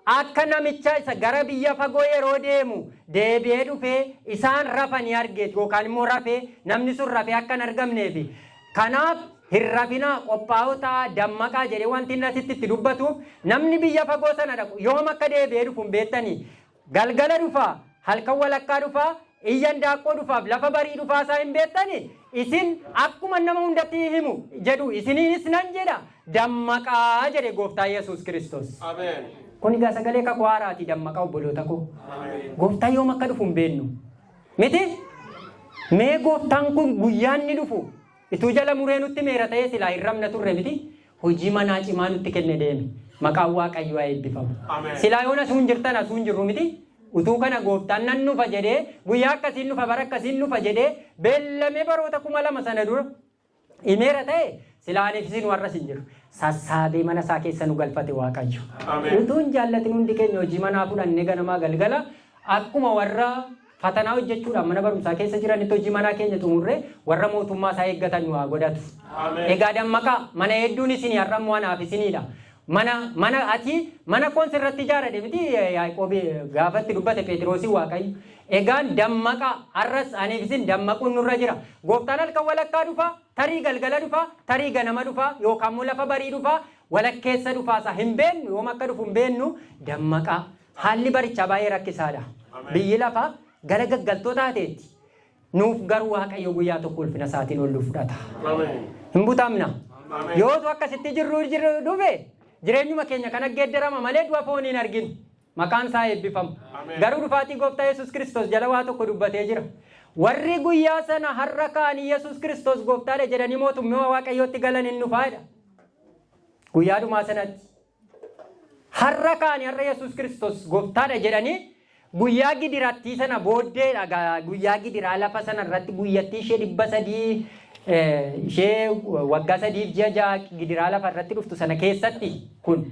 akka namicha isa gara biyya fagoo yeroo deemu deebi'ee dhufee isaan rafanii argeet yookaan immoo rafee namni sun rafee akka hin argamneefi. Kanaaf hin rafinaa, qophaa'oo ta'aa, dammaqaa jedhee wanti inni asitti itti dubbatuuf, namni biyya fagoo sana dhaqu yoom akka deebi'ee dhufu hin beektanii. Galgala dhufaa, halkan walakkaa dhufaa, iyyan daaqqoo dhufaaf lafa barii dhufaa isaa hin beektanii. Isin akkuma nama hundatti himu jedhu isiniinis nan jedha, dammaqaa jedhe gooftaa Yesuus Kiristoos. Ameen. Kun egaa sagalee kakuu haaraati, dammaqaa obboloota koo. Gooftaan yoom akka dhufu hin beeknu. Miti? Mee gooftaan kun guyyaan inni dhufu ituu jala muree nutti meera ta'ee silaa hin ramna turre miti? Hojii manaa cimaa nutti kenne deeme. Maqaan Waaqayyoo haa eebbifamu. Ameen. Silaa yoon asuu hin jirtan, asuu hin jirru miti? Utuu kana gooftaan nan dhufa jedhee, guyyaa akkasiin dhufa, bara akkasiin dhufa jedhee beellamee baroota 2000 sana dura himeera ta'e, silaa aniif isin warra hin jiru. Sassaabee mana isaa keessa nu galfate Waaqayyo. Ameen. Utuu hin jaallatin hundi keenya hojii manaa fudhannee ganamaa galgala akkuma warra fatanaa hojjechuudhaan mana barumsaa keessa jiranitti hojii manaa keenya xumurree warra mootummaa isaa eeggatan nu haa godhatu. Ameen. Egaa dammaqaa, mana hedduun isinii har'a immoo anaaf isiniidha. Mana ati mana koon sirratti ijaaradhe miti Yaaqoob gaafa itti dubbate Phexroosii Waaqayyo. Egaan dammaqaa, har'as aniif isin dammaquun nurra jira. Gooftaan halkan walakkaa dhufa, tarii galgala dhufa, tarii ganama dhufa, yookaan immoo lafa barii dhufa, walakkeessa dhufaasaa hin beeknu, yoom akka dhufu hin beeknu, dammaqaa. Haalli barichaa baay'ee rakkisaadha. Biyyi lafaa gara gaggaltoo taateetti. Nuuf garuu Waaqayyo guyyaa tokko ulfina isaatiin ol nu fudhata. Ameen. Hin butamna. Ameen. Yootu akkasitti jirru jirru dhufe jireenyuma keenya kana geeddarama malee du'a foonii hin arginu. Maqaan isaa eebbifamu. Ameen. Garuu dhufaatii gooftaa Yesuus Kiristoos jala waa tokko dubbatee jira. Warri guyyaa sana har'a ka'anii Yesuus Kiristoos gooftaadha jedhanii mootummaa Waaqayyootti galan hin dhufaadha. Guyyaa dhumaa sanatti har'a kaani har'a Yesuus Kiristoos gooftaadha jedhanii guyyaa gidirattii sana booddeedha. Guyyaa gidiraa lafa sana irratti guyyattii ishee 300, ishee waggaa 3 fi ji'a 6 gidiraa lafa irratti dhuftu sana keessatti. Kun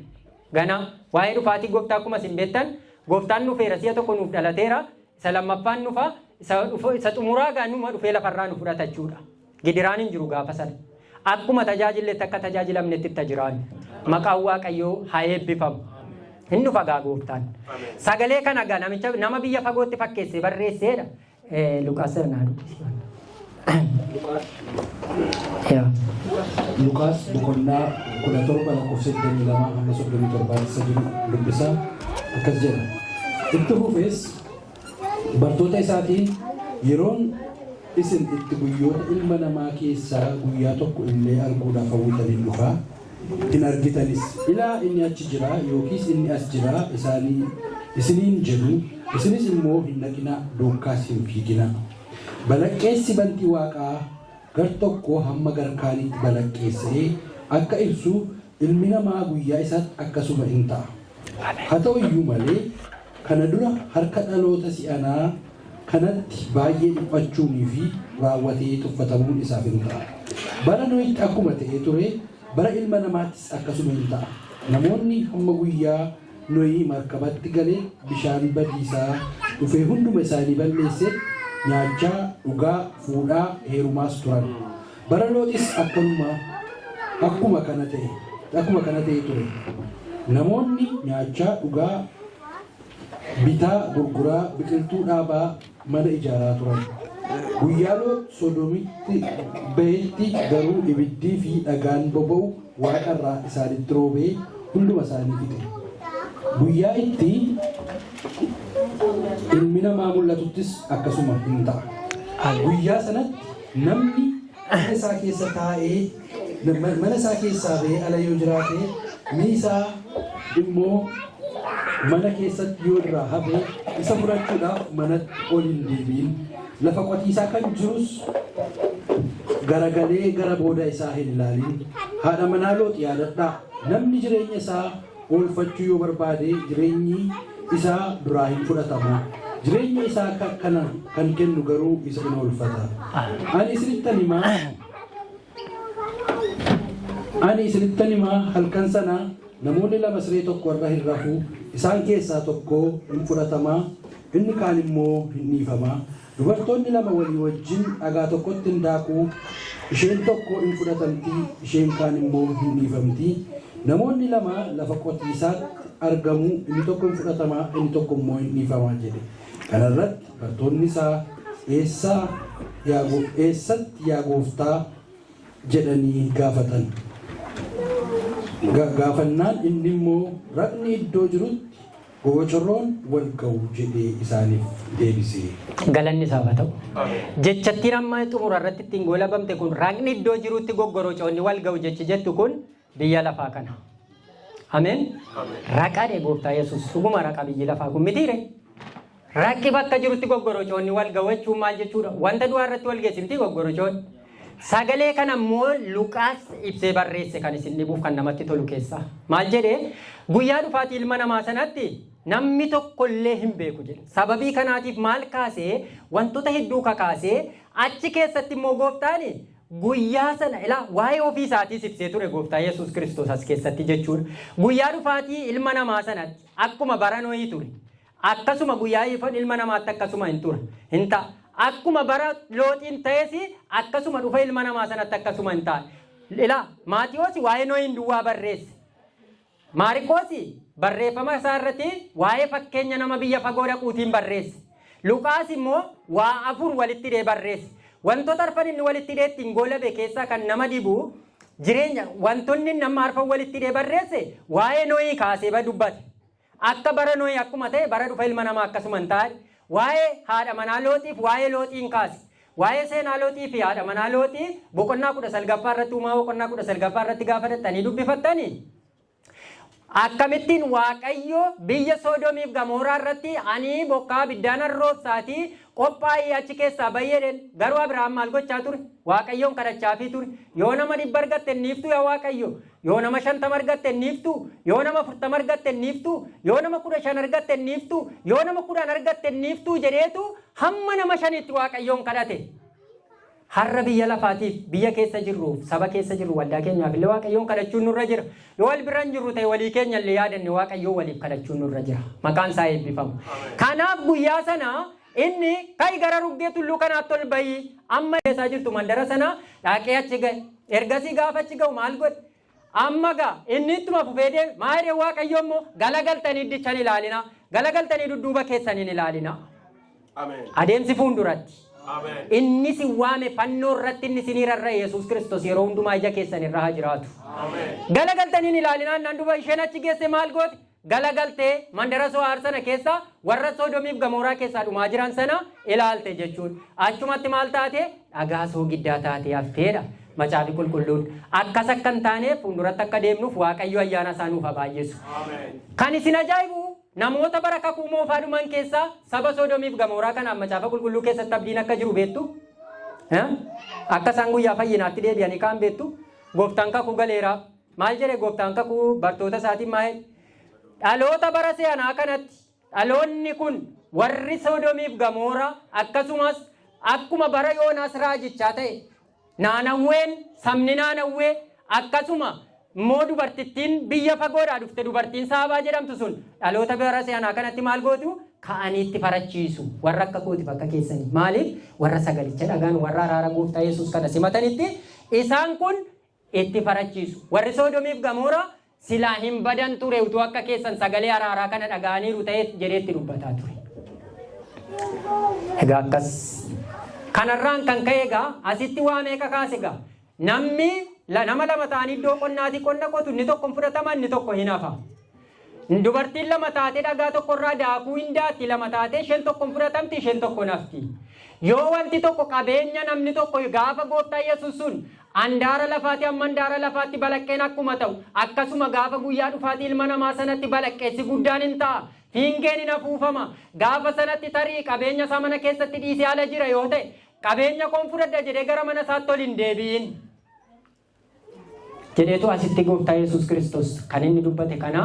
gana waa'ee dhufaatii gooftaa. Akkuma isin beektan, gooftaan dhufeera, si'a tokko nuuf dhalateera, isa lammaffaan dhufa, isa xumuraa gaa numa dhufee lafarraa nu fudhata jechuudha. Gidiraan hin jiru gaafa sana. Akkuma tajaajilletti akka tajaajilamnetti itti jiraannu. Maqaan Waaqayyoo haa eebbifamu. Hin dhufa gaa gooftaan. Sagalee kana gaa namicha nama biyya fagootti fakkeessee barreesseedha. Luqaas naa dubbisi. Yaa. Luqaas boqonnaa 17 lakkoofsa 22 hamma 37 isa jiru dubbisaa. Akkas jedha. Itti fufees bartoota isaatiin, "Yeroon isin itti guyyoota ilma namaa keessaa guyyaa tokko illee arguudhaaf hawwitanii dhufaa, hin argitanis. Ilaa, inni achi jira yookiis inni as jira isaanii isiniin jedhu, isinis immoo hin dhaqinaa, duukaas hin fiiginaa. Balaqqeessi bantii waaqaa gar tokko hamma gar kaanitti balaqqeessa'ee akka ibsu, ilmi namaa guyyaa isaatti akkasuma in ta'a. Haa ta'u iyyuu malee kana dura harka dhaloota si'anaa kanatti baay'ee dhiphachuunii fi raawwatee tuffatamuun isaaf hin ta'a. Bara Nohitti akkuma ta'ee ture, bara ilma namaattis akkasuma hin ta'a. Namoonni hamma guyyaa Nohii markabatti galee bishaan badiisaa dhufee hunduma isaanii balleessetti nyaachaa, dhugaa, fuudhaa, heerumaas turan. Bara Looxis akkanuma akkuma kana ta'e ture. Namoonni nyaachaa, dhugaa, bitaa, gurguraa, biqiltuu dhaabaa, mana ijaaraa turan. Guyyaa Loox Sodoomitti bahetti garuu ibiddii fi dhagaan boba'u waaqarraa isaanitti roobee hunduma isaanii fixe. Guyyaa itti ilmi namaa mul'atuttis akkasuma hin ta'a. Guyyaa sanatti namni mana isaa keessa taa'ee mana isaa keessaa ba'ee ala yoo jiraate, mi'i isaa immoo mana keessatti yoo irraa hafe, isa fudhachuudhaaf manatti ol hin deebi'in. Lafa qotiisaa kan jirus garagalee gara booda isaa hin ilaalin. Haadha manaa Loox yaadadhaa. Namni jireenya isaa oolfachuu yoo barbaade, jireenyi isaa duraa hin fudhatama. Jireenya isaa kana kan kennu garuu isa in oolfata. Ani isinittan himaa, halkan sana namoonni lama siree tokko irra hin rafu. Isaan keessaa tokko hin fudhatama, inni kaan immoo hin dhiifama. Dubartoonni lama walii wajjin dhagaa tokkotti hin daakuu. Isheen tokko hin fudhatamti, isheen kaan immoo hin dhiifamti. Namoonni lama lafa qotiisaatti argamu. Inni tokko hin fudhatama, inni tokko immoo hin dhiifama" jedhe. Kana irratti bartoonni isaa, "Eessatti, yaa gooftaa?" jedhanii gaafatan. Gaafannaan inni immoo, "Raqni iddoo jirutti gogocorroon wal ga'u" jedhee isaaniif deebise. Galanni isaaf haa ta'u. Jechattiin amma xumura irratti ittiin goolabamte kun, "Raqni iddoo jirutti goggorocoonni wal ga'u" jechi jettu kun biyya lafaa kana. Ameen. Raqadhe gooftaa Yesuus, dhuguma raqa biyyi lafaa kun mitiire. Raqi bakka jirutti goggorocoonni wal ga'u jechuun maal jechuudha? Wanta du'aa irratti wal geessi miti goggorocoonni. Sagalee kana immoo Luqaas ibsee barreesse kan isin dhibuuf kan namatti tolu keessaa. Maal jedhee? Guyyaa dhufaatii ilma namaa sanatti namni tokko illee hin beeku jedhe. Sababii kanaatiif maal kaasee? Wantoota hedduu kakaasee, achi keessatti immoo gooftaan guyyaa sana ilaa waa'ee ofii isaatiis ibsee ture gooftaa Yesuus Kiristoos as keessatti jechuudha. Guyyaa dhufaatii ilma namaa sanatti akkuma bara Nohii ture, akkasuma guyyaa ilma namaatti akkasuma hin tura. Hin ta'a. Akkuma bara Looxiin ta'es, akkasuma dhufa ilma namaa sanatti akkasuma hin ta'a. Ilaa, Maatiyoos waa'ee Nohiin duwwaa barreesse. Maariqoos barreeffama isaa irratti waa'ee fakkeenya nama biyya fagoo dhaquutiin barreesse. Luqaas immoo waa afur walitti hidhee barreesse. Wantoota arfan inni walitti hidhee ittiin goolabe keessaa kan nama dhibu, jireenya wantoonni nama arfan walitti hidhee barreesse, waa'ee Nohii kaasee dubbate. Akka bara Nohii akkuma ta'e, bara dhufa ilma namaa akkasuma hin taane. Waa'ee haadha manaa Looxiif waa'ee Looxiin kaase. Waa'ee seenaa Looxii fi haadha manaa Looxii boqonnaa 19ffaa irratti, Uumaa boqonnaa 19ffaa irratti gaafa dhattanii dubbifattanii, akkamittiin Waaqayyo biyya Soodomiif Gamooraa irratti ani bokkaa abiddaan roobsaatii Qophaa'ii achi keessaa bayyeen. Garuu Abiraam maal gochaa ture? Waaqayyoon kadhachaafii ture. Yoo nama 100 argatte niiftuu yaa Waaqayyo, yoo nama 50 argatte niiftuu, yoo nama 40 argatte niiftuu, yoo nama 15 argatte niiftuu, yoo nama 10 argatte niiftuu jedheetu hamma nama 5tti Waaqayyoon kadhate. Har'a biyya lafaatiif, biyya keessa jirruuf, saba keessa jirru, waldaa keenyaaf illee Waaqayyoon kadhachuun nurra jira. Yoo wal bira hin jirru ta'e walii keenya illee yaadanne Waaqayyoon waliif kadhachuun nurra jira. Maqaan isaa eebbifamu. Kanaaf guyyaa sana inni ka'i gara ruggee tulluu kanaatti ol bahii amma keessaa jirtu mandara sana dhaqee achi ga'e. Ergasii gaafa achi ga'u maal godhe? Amma gaa inni ittuma fufee deeme. Maa jedhe Waaqayyo immoo? Galagaltanii iddichan ilaalina. Galagaltanii dudduuba keessaniin ilaalina. Ameen. Adeemsi fuulduratti. Ameen. Inni si waame, fannoo irratti inni isinii rarra'e Yesuus Kiristoos yeroo hundumaa ija keessan irra haa jiraatu. Ameen. Galagaltaniin ilaalinaan nan duba isheen achi geesse maal goote? Galagaltee mandara So'aar sana keessa warra Soodomiif Gamooraa keessaa dhumaa jiran sana ilaalte jechuudha. Achumatti maal taate? Dhagaa soogiddaa taate hafteedha. Macaafi qulqulluun akkas akka hin taaneef fuulduratti akka deemnuuf Waaqayyo ayyaana isaa nuuf haa baay'isu. Ameen. Kan isin ajaa'ibu, namoota bara kakuu moofaa dhuman keessaa saba Soodomiif Gamooraa kanaaf macaafa qulqulluu keessatti abdiin akka jiru beektu? Akka isaan guyyaa fayyinaatti deebi'anii kaan beektu? Gooftaan kakuu galeeraaf. Maal jedhe gooftaan kakuu bartoota isaatiin? Maal jedhe? Dhaloota bara se'anaa kanatti dhaloonni kun, warri Soodomiif Gamooraa, akkasumas akkuma bara Yoonaas raajichaa ta'e Naanawween, sabni Naanawwee, akkasuma immoo dubartittiin biyya fagoodhaa dhufte, dubartiin Saabaa jedhamtu sun, dhaloota bara se'anaa kanatti maal gootu? Ka'anii itti farachiisu warra akka kootiif akka keessanii. Maaliif? Warra sagalicha dhagaan, warra araara gooftaa Yesuus kana simatanitti isaan kun itti farachiisu. Warri Soodomiif Gamooraa silaa hin badan ture utuu akka keessan sagalee araaraa kana dhaga'aniiru ta'e jedheetti dubbataa ture. Egaa akkas kanarraan kan ka'e egaa asitti waa meeqa kaase egaa? Namni nama lama ta'anii iddoo qonnaatii qonna qotu, inni tokko hin fudhatama, inni tokko hin hafa. Dubartiin lama taatee dhagaa tokkorraa daakuu hin daatti, lama taatee isheen tokko hin fudhatamti, isheen tokko nafti. Yoo wanti tokko qabeenya namni tokko gaafa gooftaa Yesuus sun andaara lafaati amma andaara lafaatti balaqqeen akkuma ta'u, akkasuma gaafa guyyaa dhufaatii ilma namaa sanatti balaqqeessi guddaan hin ta'a. Fiingeen hin afuufama. Gaafa sanatti tarii qabeenya isaa mana keessatti dhiisee ala jira yoo ta'e, qabeenya koon fudhadha jedhee gara mana isaatti ol hin deebi'in. Jedheetu asitti gooftaa Yesuus Kiristoos kan inni dubbate kana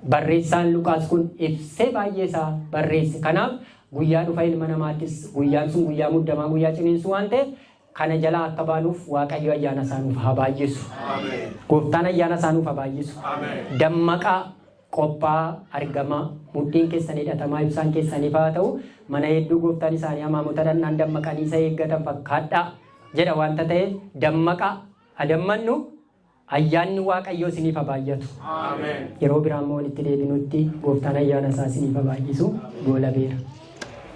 barreessaan Luqaas kun ibsee baay'ee isaa barreesse. Kanaaf guyyaa dhufa ilma namaattis guyyaan sun guyyaa muddamaa, guyyaa ciniinsuu waan ta'eef, kana jalaa akka baanuuf Waaqayyo ayyaana isaa nuuf haa baay'isu. Ameen. Gooftaan ayyaana isaa nuuf haa baay'isu. Ameen. Dammaqaa, qophaa, argamaa, mudhiin keessan hidhatamaa, ibsaan keessaniif haa ta'u, mana hedduu gooftaan isaanii hamaamota dhannaan dammaqanii isa eeggatan fakkaadhaa jedha wanta ta'eef, dammaqaa, adammannu, ayyaanni Waaqayyoo isiniif haa baay'atu. Ameen. Yeroo biraa immoo walitti deebinutti gooftaan ayyaana isaa isiniif haa baay'isu. Goolabeera.